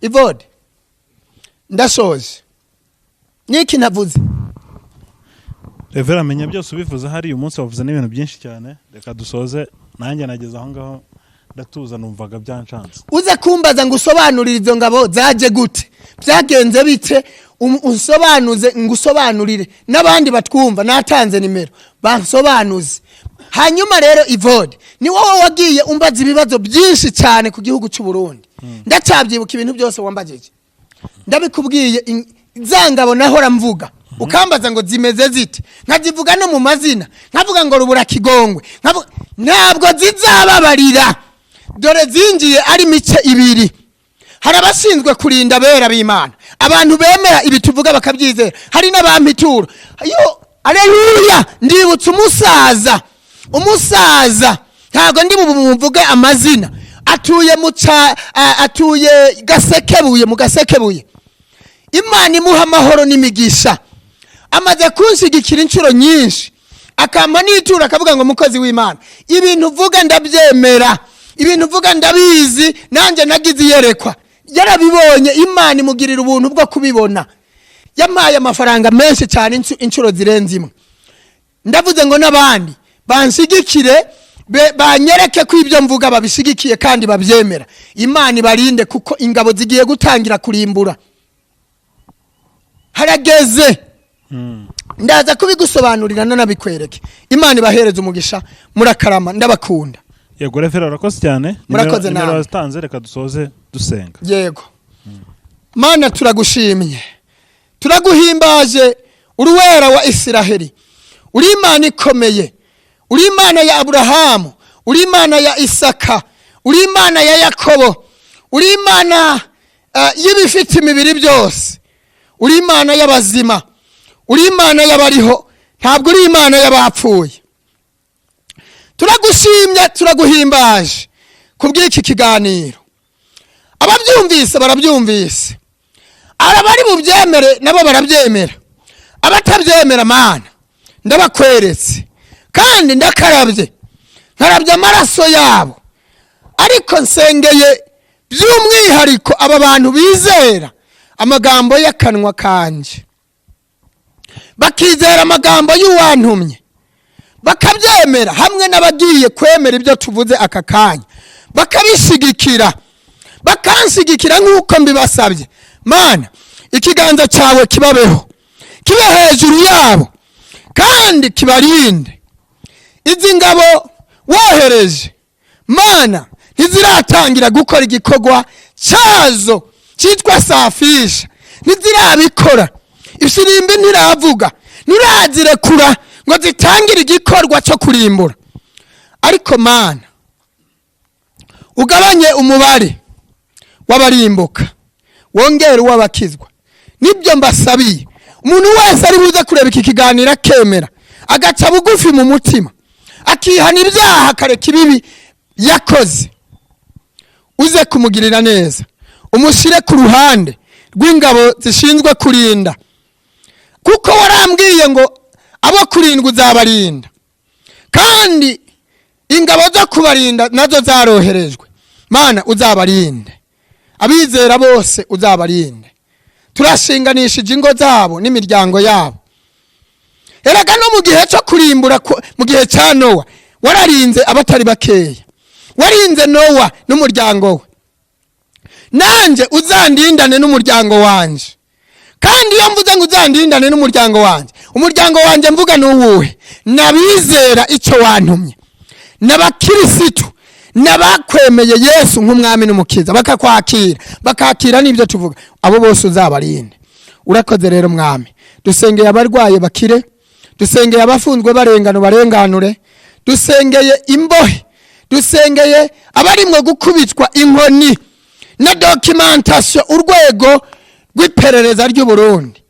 Ivode, ndasoje. Niki navuze? Reverend, amenya byose ubivuze. Hari uyu munsi wavuze n'ibintu byinshi cyane. Reka dusoze, nanjye nageze aho ngaho ndatuza, numvaga byancanze. Uze kumbaza ngo usobanurire izo ngabo zaje gute, byagenze bite, unsobanuze, ngusobanurire n'abandi batwumva. Natanze nimero bansobanuze. Hanyuma rero, Ivode, ni wowe wagiye umbaza ibibazo byinshi cyane ku gihugu cy'u Burundi. Ndacyabyibuka ibintu byose wambajije, ndabikubwiye. Za ngabo nahora mvuga, ukambaza ngo zimeze zite, nkazivuga no mu mazina, nkavuga ngo rubura kigongwe, ntabwo zizababarira. Dore zinjiye ari mice ibiri. Hari abashinzwe kurinda abera b'Imana, abantu bemera ibi tuvuga bakabyizera, hari n'abampitura yo. Aleluya! Ndibutse umusaza, ntabwo ndi bumuvuge amazina, atuye mu ca atuye Gasekebuye, mu Gasekebuye. Imana imuha amahoro n'imigisha. Amaze kunshigikira inshuro nyinshi, akampa n'ituro, akavuga ngo: "Mukozi w'Imana, ibintu uvuga ndabyemera, ibintu uvuga ndabizi, nanjye nagize iyerekwa." Yarabibonye, Imana imugirira ubuntu bwo kubibona. Yampaye amafaranga menshi cyane inshuro zirenze imwe. Ndavuze ngo n'abandi banshigikire, banyereke ko ibyo mvuga babishigikiye kandi babyemera. Imana ibarinde, kuko ingabo zigiye gutangira kurimbura, harageze. Ndaza kubigusobanurira nanabikwereke. Imana ibahereze umugisha, murakarama, ndabakunda. Yego Reverend, urakoze cyane. Murakoze Nimero namwe. wazitanze, reka dusoze dusenga. Yego. Mana, turagushimye, turaguhimbaje, uri Uwera wa Isiraheli, uri Imana ikomeye, uri Imana ya Aburahamu, uri Imana ya Isaka, uri Imana ya Yakobo, uri Imana y'ibifite imibiri byose, uri Imana y'abazima, uri Imana y'abariho, ntabwo uri Imana y'abapfuye. Turagushimye, turaguhimbaje kubw'iki kiganiro. Ababyumvise barabyumvise, abari bubyemere nabo barabyemera, abatabyemera, Mana, ndabakweretse kandi ndakarabye, nkarabye amaraso yabo. Ariko nsengeye by'umwihariko aba bantu bizera amagambo y'akanwa kanje, bakizera amagambo y'uwantumye, bakabyemera, hamwe n'abagiye kwemera ibyo tuvuze aka kanya, bakabishigikira, bakanshigikira nk'uko mbibasabye. Mana, ikiganza cyawe kibabeho, kibe hejuru yabo kandi kibarinde. Izi ngabo wohereje, Mana, ntiziratangira gukora igikorwa cyazo cyitwa safisha, ntizirabikora. Ifirimbi ntiravuga, ntirazirekura ngo zitangire igikorwa cyo kurimbura. Ariko Mana, ugabanye umubare w'abarimbuka, wongere uw'abakizwa. Nibyo mbasabiye. Umuntu wese ari buze kureba iki kiganiro, akemera, agaca bugufi mu mutima, akihana ibyaha, akareka ibibi yakoze, uze kumugirira neza, umushyire ku ruhande rw'ingabo zishinzwe kurinda, kuko warambwiye ngo abo kurindwa uzabarinda, kandi ingabo zo kubarinda nazo zaroherejwe. Mana, uzabarinde, abizera bose uzabarinde. Turashinganishije ingo zabo n'imiryango yabo. Erega no mu gihe cyo kurimbura, mu gihe cya Nowa, wararinze abatari bakeya, warinze Nowa n'umuryango we. Nanjye uzandindane n'umuryango wanje. Kandi iyo mvuze ngo uzandindane n'umuryango wanjye, umuryango wanjye mvuga ni uwuhe? N'abizera icyo wantumye, n'abakirisitu, n'abakwemeye Yesu nk'umwami n'umukiza, bakakwakira, bakakira n'ibyo tuvuga. Abo bose uzabarinde. Urakoze rero, Mwami. Dusengeye abarwaye bakire, dusengeye abafunzwe barengano barenganure, dusengeye imbohe, dusengeye abarimwo gukubitwa inkoni na documentation, urwego rw'iperereza ry'u Burundi.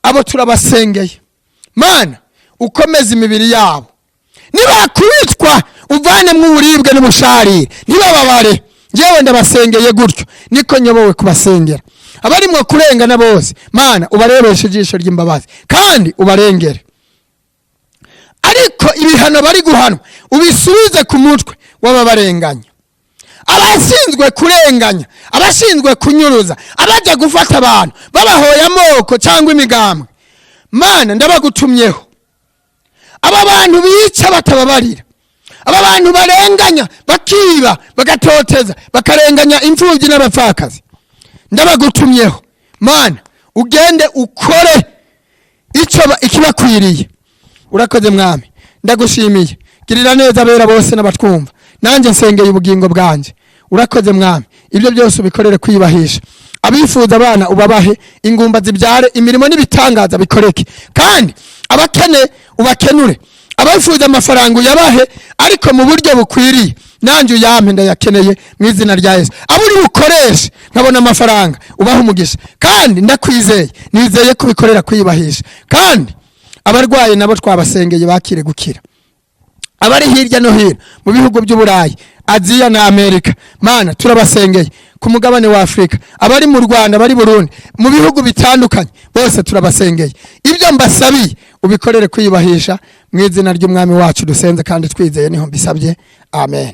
Abo turabasengeye. Mana, ukomeze imibiri yabo, nibakubitwa uvanemo uburibwe n'ubusharire, ntibababare. Ngewe ndabasengeye gutyo, niko nyobowe kubasengera. Abarimwo kurengana bose, Mana, ubarebeshe ijisho ry'imbabazi kandi ubarengere, ariko ibihano bari guhanwa ubisubize ku mutwe w'ababarenganya, abashinzwe kurenganya, abashinzwe kunyuruza, abajya gufata abantu babahoye amoko cyangwa imigambwe. Mana, ndabagutumyeho. Aba bantu bica batababarira, aba bantu barenganya, bakiba, bagatoteza, bakarenganya imfubyi n'abapfakazi, ndabagutumyeho. Mana, ugende ukore icyo ikibakwiriye. Urakoze, Mwami, ndagushimiye. Girira neza abera bose n'abatwumva. Nanjye nsengeye ubugingo bwanjye. Urakoze Mwami, ibyo byose ubikorere kwiyubahisha. Abifuza abana ubabahe, ingumba zibyare, imirimo n'ibitangaza bikoreke, kandi abakene ubakenure. Abifuza amafaranga uyabahe, ariko mu buryo bukwiriye. Nanjye uyampe, ndayakeneye mu izina rya Yesu. Abo uri bukoreshe nkabona amafaranga, ubahe umugisha, kandi ndakwizeye, nizeye kubikorera kwiyubahisha. Kandi abarwayi nabo twabasengeye, bakire gukira. Abari hirya no hino mu bihugu by'Uburayi, Aziya na Amerika, Mana, turabasengeye. Ku mugabane wa Afurika, abari mu Rwanda, abari Burundi, mu bihugu bitandukanye, bose turabasengeye. Ibyo mbasabiye ubikorere kwiyubahisha mu izina ry'Umwami wacu dusenze kandi twizeye, niho mbisabye, amen.